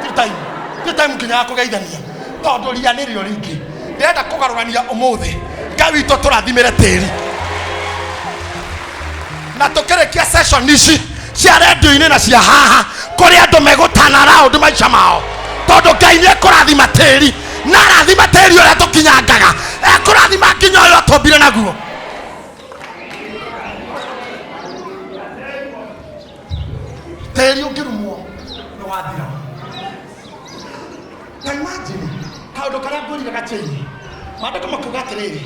Ti time. Ti time nginya ya kũgeithania. Tondũ ria nĩrĩo rĩingĩ. Ndĩrenda kũgarũrania ũmũthĩ. Ngai witũ tũrathimĩre tĩri. Na tũkĩrĩkia session ici cia redio-inĩ na cia haha kũrĩ andũ megũtana round maica mao, tondũ Ngai nĩ ekũrathima tĩri, na arathima tĩri ũrĩa tũkinyangaga, ekũrathima nginya ũyũ atũmbire naguo. Tĩri ũngĩrumwo nĩ wathira. Ta imagine kaũndũ karĩa ngwĩrire gacĩini. Maandĩko makiuga atĩrĩrĩ,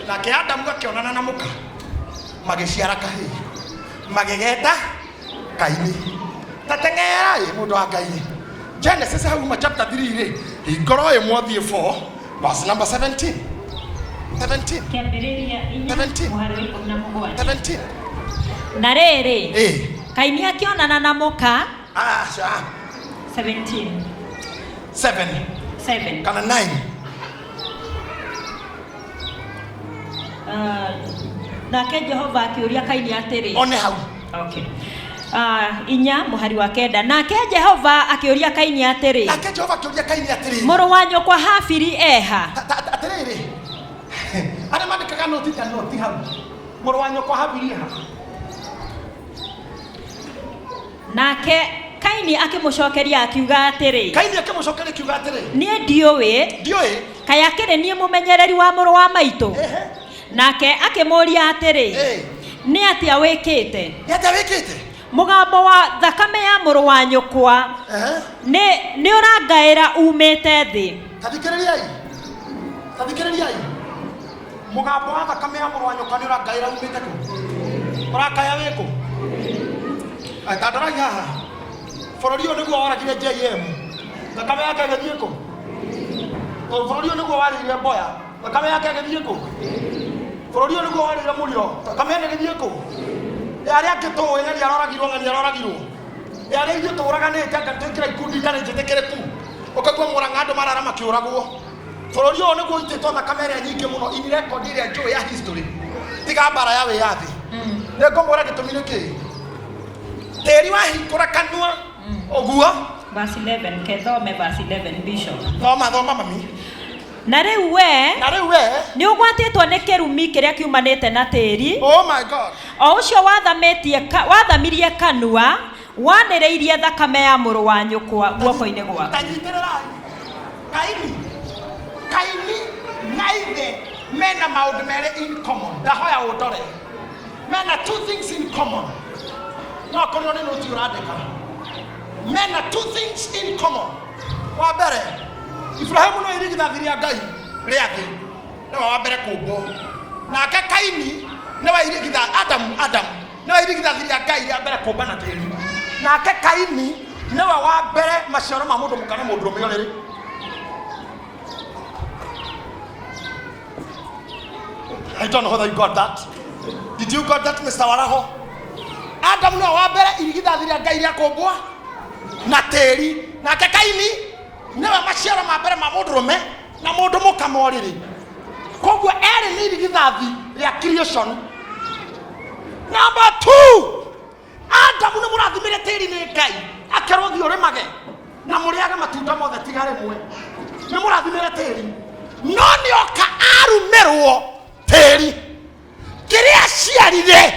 nake Adamu akĩonana na mũka, magĩciara kahĩĩ, magĩgeta Kaini. Ta teng'era ĩ mũndũ wa Ngai. Genesis hau uma chapter 3 rĩ, hingũra ĩmwe ũthiĩ 4 verse number 17. 17. Kĩambĩrĩria inya 17. mũhari wa ikũmi na mũgwanja. 17. Na rĩrĩ, Ĩ. Kaini akĩonana na mũka. Aca. 17. 7. 7. Kana 9. Nake Jehova akĩũria Kaini atĩrĩ. One hau. Okay. Inya mũhari wa kenda. Nake Jehova akĩũria Kaini atĩrĩ. Nake Jehova akĩũria Kaini atĩrĩ. Mũrũ wa nyũkwa Habili eha? Atĩrĩrĩ. Arĩa mandĩkaga noti ta noti hau. Mũrũ wa nyũkwa Habili eha? Nake Kaini akĩmũcokeria akiuga atĩrĩ. Kaini akĩmũcokeria akiuga atĩrĩ. Niĩ ndiũĩ. Ndiũĩ. Kaĩ akĩrĩ niĩ mũmenyereri wa mũrũ wa maitũ? Ehe. Nake akĩmũũria atĩrĩ. Nĩ atĩa wĩkĩte? Nĩ atĩa wĩkĩte? Mũgambo wa thakame ya mũrũ wa nyũkwa nĩ ũrangaĩra umĩte thĩ. Tathikĩrĩriai. Tathikĩrĩriai. Mũgambo wa thakame ya mũrũ wa nyũkwa nĩ ũrangaĩra umĩte kũ? Ũrakaya wĩ kũ? Ta ndorai haha. Bũrũri ũyũ nĩguo woragire JM. Thakame yake ĩgĩthiĩ kũ? Bũrũri ũyũ nĩguo warĩire Mboya. Thakame yake ĩgĩthiĩ kũ? Bũrũri ũyũ nĩguo warĩire Mũrĩo. Thakame ĩno ĩgĩthiĩ kũ? Arĩa angĩ tũĩ ng'ani aroragirwo, ng'ani aroragirwo. Arĩa ithuĩ tũraganĩte anga twĩkĩra ikundi itarĩ njĩtĩkĩrĩku. Ũkaigua Mũrang'a andũ marara makĩũragwo. Bũrũri ũyũ nĩguo ũitĩtwo thakame ĩrĩa nyingĩ mũno in record ĩrĩa njũĩ ya history. Tiga mbara ya wĩyathi. Nĩ ngũmwĩra gĩtũmi nĩ kĩĩ. Tĩri wahingũra kanua ũguo. Verse 11, kethome verse 11 Bishop. Thoma, thoma mami. Na rĩu we Na rĩu we nĩ ũgwatĩtwo nĩ kĩrumi kĩrĩa kiumanĩte na tĩri, oh my God, o ũcio wathamirie kanua wanĩrĩirie thakame ya mũrũ wa nyũkwa guoko-inĩ gwaku. Tanyitĩrĩrai Kaini. Kaini na ithe mena maũndũ merĩ in common. Ndahoya ũndore, mena two things in common. No korwo nĩ nũti ũrandĩka, mena two things in common. Wa mbere, Ibrahimu no irigithathi rĩa Ngai rĩa thĩ, nĩwe wa mbere kũmbwo. Nake Kaini nĩwe irigitha Adamu nĩwe irigithathi rĩa Ngai rĩa mbere kũmba na tĩri. Nake Kaini nĩwe wa mbere maciaro ma mũndũ mũka na mũndũrũme ũrĩrĩ. I don't know whether you got that. Did you got that, Mr. Waraho? Adam nĩwe wa mbere irigithathi rĩa Ngai rĩa kũmbwo na tĩri. Nake Kaini nĩwe maciaro ma mbere ma mũndũrũme na mũndũ mũka morĩrĩ. Koguo erĩ nĩ irigithathi rĩa creation. Number 2, Adamu nĩ mũrathimĩre tĩri nĩ Ngai, akerwo thiĩ ũrĩmage na mũrĩage matunda mothe tiga rĩmwe. Nĩ mũrathimĩre tĩri, no nĩoka arumĩrwo tĩri. Kĩrĩa aciarire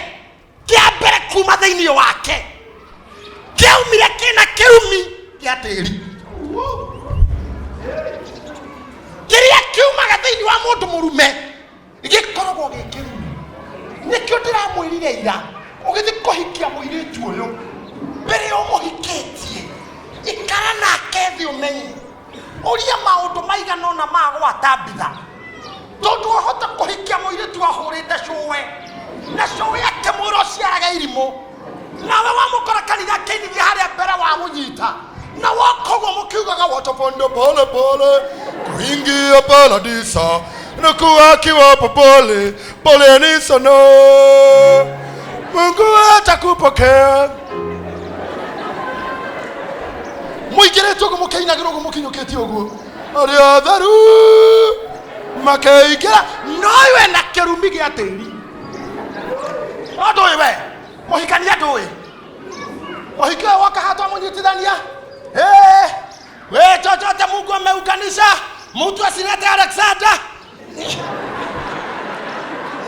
kĩa mbere kuma thĩinĩ wake kĩaumire kĩna kĩrumi gĩa tĩri. Kĩrĩa kiumaga thĩinĩ wa mũndũ mũrume gĩkoragwo gĩ kĩrumi. Nĩkĩo ndĩramwĩrire ira, ũgĩthiĩ kũhikia mũirĩtu ũyũ, mbere ya ũmũhikĩtie, ikara nake thĩ ũmenye ũria maũndũ maigana ũna ma gwata mbitha, tondũ wahota kũhikia mũirĩtu ahũrĩte cũwe na cũwe akĩmwĩra ũciaraga irimũ, nawe wamũkora kanitha akĩinithia harĩa mbere wamũnyita na woka ũguo mũkiugaga watapanda pole pole kuingia paradisa na kuwakiwa popole poleni sana, Mungu atakupokea. Mũingĩrĩte ũguo mũkĩinagĩra ũguo mũkinyũkĩtie ũguo arĩa atheru makeingĩra, no we na kĩrumi gĩa tĩri. No ndũĩ we mũhikania, ndũĩ mũhiki ũyũ woka haha twamũnyitithania, we chochote Mungu ameunganisha, mtu asilete Alexander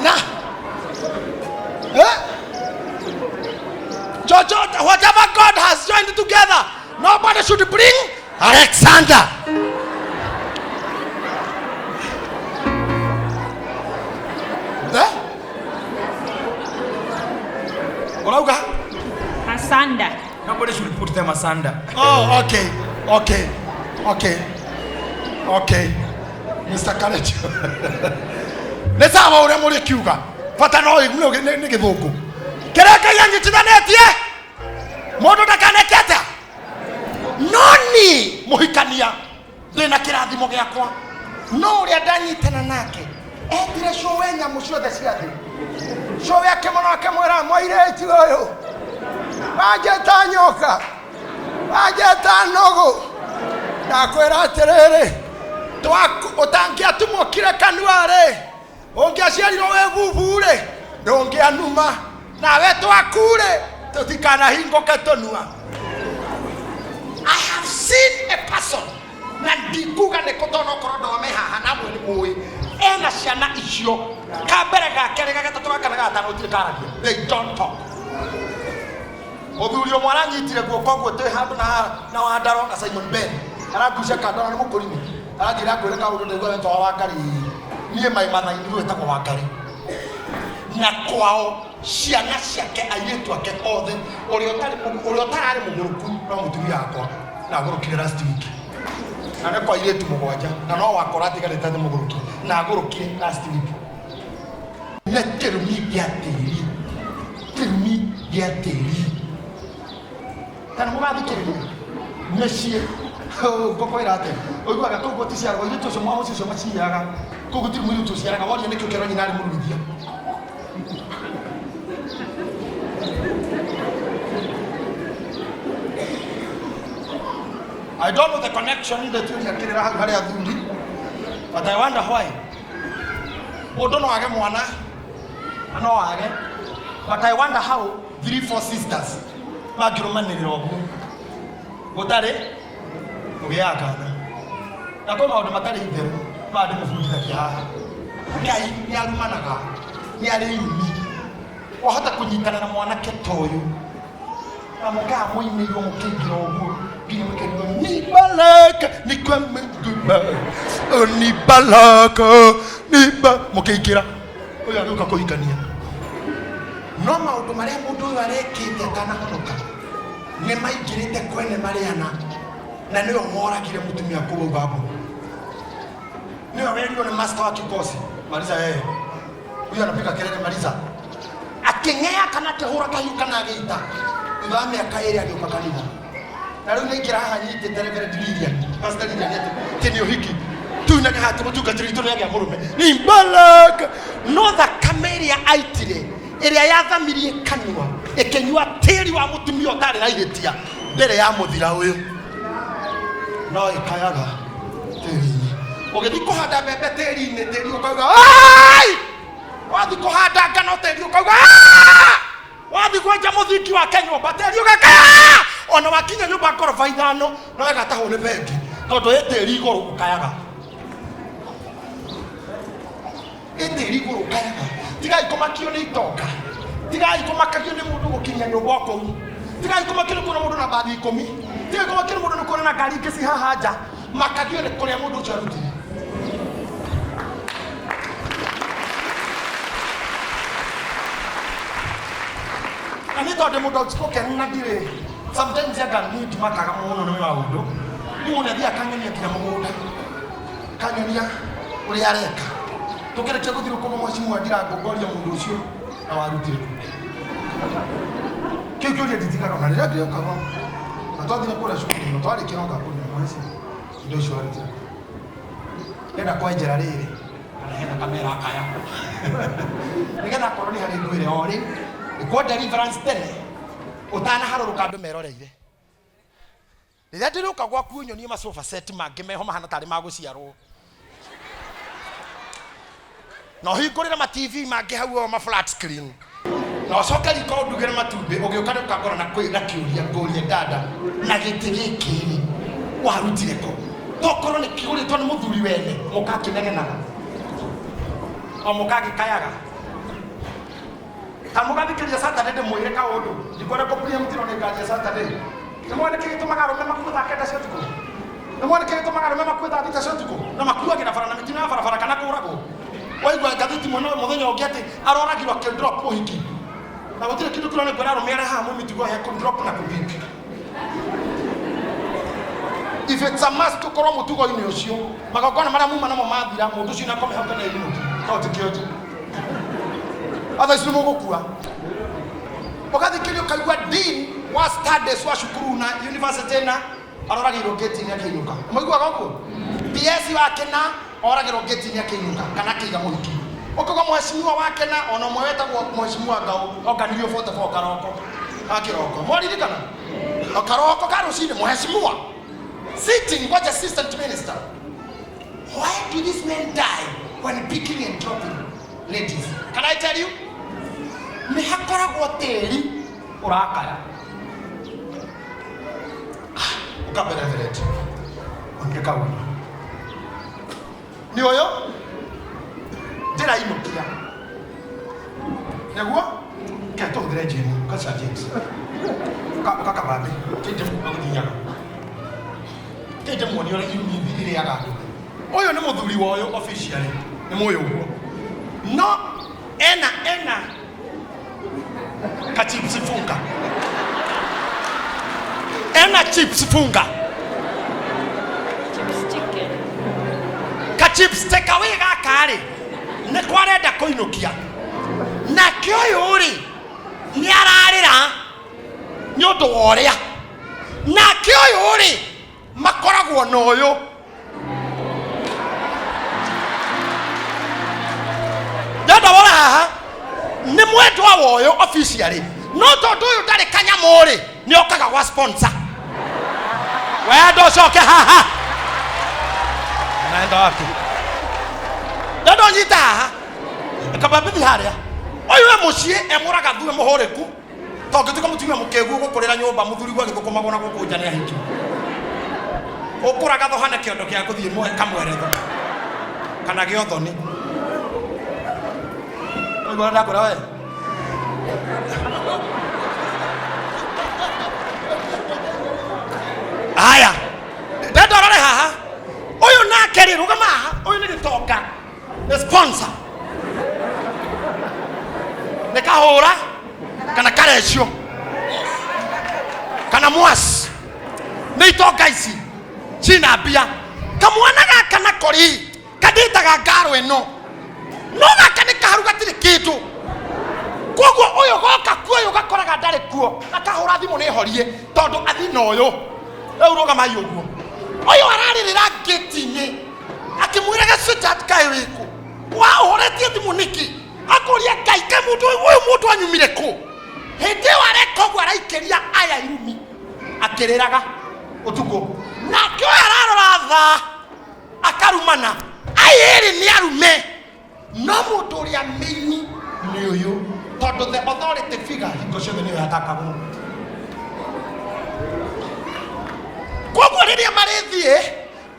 na chochote, whatever God has joined together, nobody should bring Alexander. Eh? Urauga? Asanda. Nobody should put them asunder. Oh, okay. Okay. Okay. Okay. Mr. Courage. Nĩ sawa ũrĩa mũrĩ kiuga. Bata no nĩ gĩthũngũ. Kĩrĩa Ngai anyitithanĩtie, mũndũ ndakaneke atĩa? No niĩ mũhikania ndĩna kĩrathimo gĩakwa. No ũrĩa ndanyitana nake etire cũwe nyamũ ciothe cia thĩ. Cũwe akĩmũra akĩmwĩra, mũirĩtu ũyũ wanjĩta nyoka, wanjĩta nũgũ, ndakwĩra atĩrĩrĩ, ũtangĩatumũkire kanua rĩ, ũngĩaciarirwo wĩ bubu rĩ, ndũngĩanuma, nawe twaku rĩ, tũtikanahingũke tũnua. I have seen a person na ndikuga nĩ kũ tondũ okorwo andũ me haha na amwe nĩ mũĩ, ena ciana icio ka mbere ga kerĩ ga gatatũ ga kana ga gatano gũtirĩ karagia. They don't talk. Mũthuri ũmwe aranyitire guoko ũguo twĩ handũ na Wandaro na Simon Ben, arangucia kando na nĩ mũkũrinĩ, aranjĩra ngwĩre kaũndũ ndaigua wetagwo Wangari. Niĩ my mother in law ĩtagwo Wangari, na kwao ciana ciake airĩtu ake othe, ũrĩa ũtararĩ mũgũrũku no mũtumia wakwa, na agũrũkire last week, na nĩ kwa airĩtu mũgwanja, na no wakora atigarĩte nĩ mũgũrũki, na agũrũkire last week. Nĩ kĩrumi gĩa tĩri, kĩrumi gĩa tĩri. Kana mũgathikĩrĩria mĩciĩ ngũkwĩra atĩ ũiguaga kũu gũticiaragwo airĩtu ũcio mwa mũciĩ ũcio maciaga kũu gũtirĩ mũirĩtu ũciaraga, woria nĩkĩ ũkerwo nyina arĩ mũruithia. I don't know the connection that you kĩrĩra hau harĩ athuri, but I wonder why. Mũndũ no age mwana, no age, but I wonder how 3-4 sisters mangĩrũmanĩrĩra ũguo gũtarĩ kũgĩaga kana. Na kwĩ maũndũ matarĩ itherũ Nyambaga ndĩmũbundithagia haha. Ngai nĩ arumanaga, nĩ arĩ irumi. Wahota kũnyitana na mwanake ta ũyũ na mũkaa mũinĩirwo mũkĩingĩra ũguo nginya mũkĩrigwo ni baraka ni kwa Mungu ni baraka ni ba mũkĩingĩra ũyũ agĩũka kũhikania no maũndũ marĩa mũndũ ũyũ arekĩte atanahonoka nĩ maingĩrĩte kwene marĩana na nĩwe woragire mũtumia kũu babu nĩwe werirwo nĩ master wa kikosi maliza yeye huyu anapiga kelele maliza akĩng'ea kana akĩhũra kahiũ kana agĩita thutha wa mĩaka ĩrĩ agĩũka kanitha na rĩu nĩingĩra haha nyitĩte Reverend Lilian Pastor Lilian atĩ atĩ nĩ ũhiki tuinage haha atĩ mũtungatĩri witũ nĩagĩa mũrũme nĩ baraka no thakame ĩrĩa aitire ĩrĩa yathamirie kanua ĩkĩnyua tĩri wa mũtumia ũtarĩ na ihĩtia mbere ya mũthira ũyũ no ĩkayaga tĩri-inĩ ũgĩthiĩ kũhanda mbembe tĩri-inĩ tĩri ũkauga "Ai!" Wathiĩ kũhanda ngano tĩri ũkauga "Ah!" Wathiĩ kwenja mũthingi wake nyũmba tĩri ũgaka "Ah!" Ona wakinya nyũmba ngoroba ithano no ĩgatahwo nĩ bengi tondũ ĩ tĩri igũrũ ũkayaga ĩ tĩri igũrũ ũkayaga. Tigai kũmakio nĩ itonga, tigai kũmakagio nĩ mũndũ gũkinyia nyũmba o kũu, tigai kũmakio nĩ kuona mũndũ na mbathi ikũmi, tigai kũmakio nĩ mũndũ nĩ kuona na ngari ingĩ ci haha nja, makagio nĩ kũrĩa mũndũ ũcio arutire. Na nĩ tondũ mũndũ outspoken na ndirĩ sometimes anga niĩ ndimakaga mũno nĩ maũndũ niĩ mũndũ athiaga akanyonia nginya mũgũnda kanyonia ũrĩa areka tũkĩrĩkia gũthiĩ rũkũngũ mheshimiwa Ndirango ngoria mũndũ ũcio na warutire kũ kĩu kĩũria nditigaga ona rĩrĩa ndĩokaga na twathire kũrĩa cukuru na twarĩkia no ngakũria mheshimiwa indo icio warutire kũ ndenda kwenjera rĩrĩ kana hena kamera kaya nĩgetha akorwo nĩ harĩ ngwĩre o rĩ ĩkwo deliverance tene ũtanaharũrũka andũ meroreire rĩrĩa ndĩrĩũka gwaku ũnyonie masofa set mangĩ meho mahana tarĩ ma gũciarwo na ũhingũrĩre ma TV mangĩ hau o ma flat screen na ũcoke riko ũndugĩre matumbĩ ũgĩũka nĩ ũkangora na kwĩ na kĩũria ngũrie dada na gĩtĩ gĩkĩ rĩ warutire kũ tokorwo nĩ kĩgũrĩtwo nĩ mũthuri wene mũkakĩnegenaga o mũkagĩkayaga ta mũgathikĩrĩria Saturday ndĩmwĩre kaũndũ ndikwenda kũburia mũtino nĩ ngaria Saturday nĩ mwone kĩ gĩtũmaga arũme makue thaa kenda cia ũtukũ nĩ mwone kĩ gĩtũmaga arũme makue thaa thita cia ũtukũ na makuagĩra bara na mĩtino ya barabara kana kũragwo waigua ngathĩti mwena mũthenya ũngĩ atĩ aroragirwo akĩdrop ũhiki na gũtirĩ kĩndũ kĩroneka kwĩra arũme arĩa haha mwĩ mĩtugo ya kũdrop na kũpick if it's a must tũkorwo mũtugo-inĩ ũcio magongona marĩa muma namo mathira mũndũ ũcio nakome hau kana ĩinũki no ti kĩonje otherwise nĩ mũgũkua ũgathikĩria ũkaigua dean wa studies wa cukuru na university na aroragĩirwo ngĩti-inĩ akĩinũka mũiguaga ũguo PS wake na oragĩrwo ngĩti-inĩ akĩinũka kana akĩiga mũhiki ũkauga mheshimiwa wake na ona ũmwe wetagwo mheshimiwa Ngau onganirio 44 karoko ga kĩroko mwaririkana o karoko ka rũcinĩ mheshimiwa sitting ngoja assistant minister. Why do these men die when picking and dropping ladies? Can I tell you? Nĩ hakoragwo tĩri ũrakaya ũkambe reverend onire kaũndũ nĩ ũyũ ndĩrainũkia nĩguo ke tũhũthĩre James kaca James ũkakabambe kĩnje gũthiaga kĩnje muoni ũrĩa irumi irĩaga andũ ũyũ nĩ mũthuri wa ũyũ officially nĩ mũyũ ũguo no ena ena kachips funga ena chips funga Chips chicken. Kachips take away gaka rĩ nĩ kwarenda kũinũkia nake ũyũ rĩ nĩ ararĩra nĩ ũndũ wa ũrĩa nake ũyũ rĩ makoragwo na ũyũ ndenda wora haha nĩ mwendwa wa ũyũ officially no tondũ ũyũ ndarĩ kanyamũ rĩ nĩ okaga gwa sponsor wenda ũcoke haha naenda wapi ndenda ũnyite haha kababithi harĩa ũyũ e mũciĩ emũraga thue mũhũrĩku tongĩtuĩka mũtumia mũkĩgu ũgũkũrĩra nyũmba mũthuri gwagĩthũkũmagwo na gũkũ nja nĩ ahiki ũkũraga thoha na kĩondo kĩa gũthiĩ kamweretho Kana gĩa ũthoni. Ũiguo ndakwĩra we. Haya. Ndenda ũrore haha. Ũyũ nake rĩ rũgama haha. Ũyũ nĩ gĩtonga. Nĩ sponsor. Nĩ kahũra kana karecio kana mwasi. Nĩ itonga ici cina mbia. Kamwana gaka nako rĩ kandĩtaga ngaro ĩno. No gaka nĩ kaharu gatirĩ kĩndũ. Koguo ũyũ goka kuo ũyũ gakoraga ndarĩ kuo akahũra thimũ nĩ horie tondũ athi na ũyũ. Rĩu rũgamai ũguo. Ũyũ ararĩrĩra ngĩti-inĩ akĩmwĩraga sweetheart kaĩ wĩkũ wa ũhoretie thimũ nĩkĩ akũria ngai kaĩ mũndũ ũyũ ũyũ mũndũ anyumire kũ hĩndĩ ĩyo areka ũguo araikĩria aya irumi akĩrĩraga ũtukũ nake ũyũ ararora thaa akarumana aya erĩ nĩ arume no mũndũ ũrĩa mĩini nĩ ũyũ tondũ the authority figure hingo ciothe nĩyo yatakagwo koguo rĩrĩa marĩthiĩ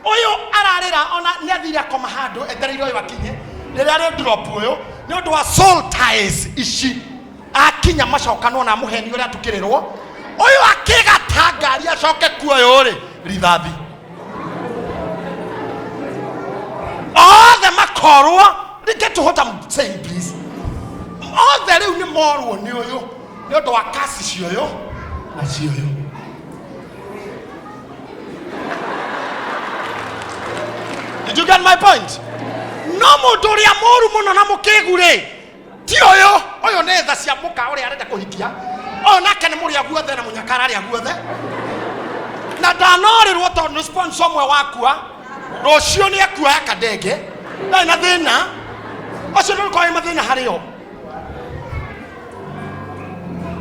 ũyũ ararĩra ona nĩ athire akoma handũ etereire ũyũ akinye rĩrĩa arĩ drop ũyũ nĩ ũndũ wa soul ties ici akinya macokanwo na mũheni ũrĩa atukĩrĩrwo ũyũ akĩgata ngari acoke kuo ũyũ rĩ rithathi othe makorwo get to what I'm saying please othe rĩu nĩ morwo nĩ ũyũ nĩ ũndũ wa kasi cioyũ na cioyũ Did you get my point? No mũndũ ũrĩa mũru mũno na mũkĩgu rĩ ti ũyũ ũyũ nĩ tha cia mũka ũrĩa arenda kũhikia ũyũ nake nĩ mũrĩa guothe na mũnyakara arĩa guothe na ndanorĩrwo tondũ nĩ sponsor ũmwe wakua rũciũ nĩ ekuoya kandenge ndarĩ na thĩna ũcio ndũgũkorwo wĩ mathĩna harĩ o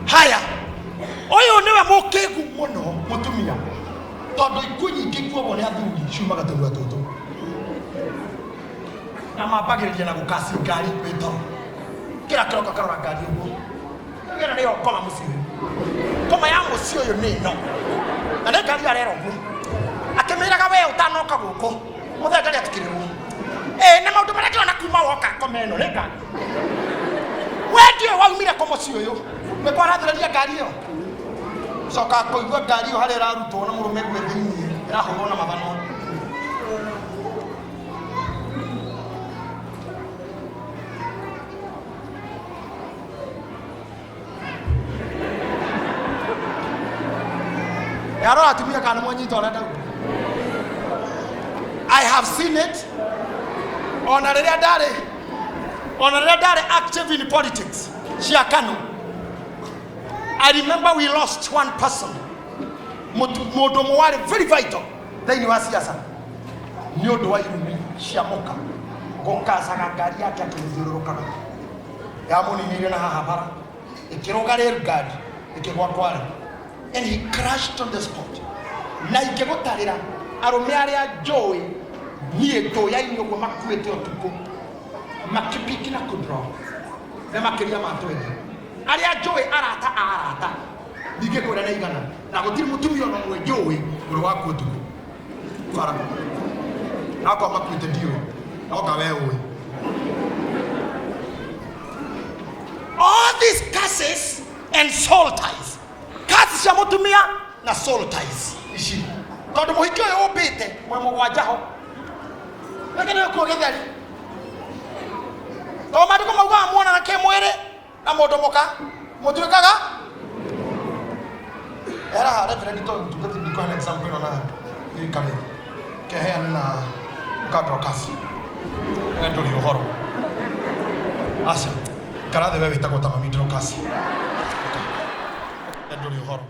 haya ũyũ nĩwe mũkĩgu mũno mũtumia tondũ ikuũ nyingĩ ikuagwo nĩ athuri ciumaga tũnua tũtũ na mambagĩrĩria na gũkaci ngari wĩ toro kĩra kĩroka karora ngari ũguo ĩno nĩyo ngoma mũciĩ ũyũ ngoma ya mũciĩ ũyũ nĩ ĩno na nĩ ngari arera ũguo akĩmĩraga we ũtanoka gũkũ mũthenya ndarĩ atukĩrĩrwo ĩ na maũndũ marĩa ndĩrona kuma woka ngoma ĩno nĩ ngari we ndiũĩ waumire kũ mũciĩ ũyũ nĩkũ arathĩrĩria ngari ĩyo coka kũigua ngari ĩyo harĩa ĩrarutwo na mũrũme gwĩ thĩiniĩ ĩrahũrwo na mathanwa Yarora atumia kana mwanyita ũrĩa ndauga. I have seen it. Ona rĩrĩa ndarĩ ona rĩrĩa ndarĩ active in politics cia KANU. I remember we lost one person. Mũndũ ũmwe warĩ very vital thĩinĩ wa siasa nĩ ũndũ wa irumi cia mũka gũkacaga ngari yake akĩmĩthiũrũrũkaga yamũninĩire na haha bara ĩkĩrũga rail guard ĩkĩgwa kware and he crashed on the spot na ingĩgũtarĩra arũme arĩa njũĩ niĩ ndũyainĩ ũguo makuĩte ũtukũ makĩpiki na kũdro nĩ makĩria ma 20 arĩa njũĩ arata a arata ndingĩkwĩra nĩ igana na gũtirĩ mũtumia ona ũmwe njũĩ ũrĩ waku ũtukũ bara akorwo makuĩte ndiũĩ noka we ũĩ all these curses and soul ties curses cia mũtumia na soul ties ici tondũ mũhiki ũyũ ũmbĩte mwĩ mũgwanja ho gĩkĩ nĩ gĩkuo gĩtheri tondũ maandĩko maugaga muonana kĩmwĩrĩ na mũndũ mũka mũtuĩkaga era reverend to tungati ndiko na example ĩno na ikare keheane na mũkandorokasi we ndũrĩ ũhoro aca ikara thĩ we wĩtagwo ta mami ndorokasi we ndũrĩ ũhoro.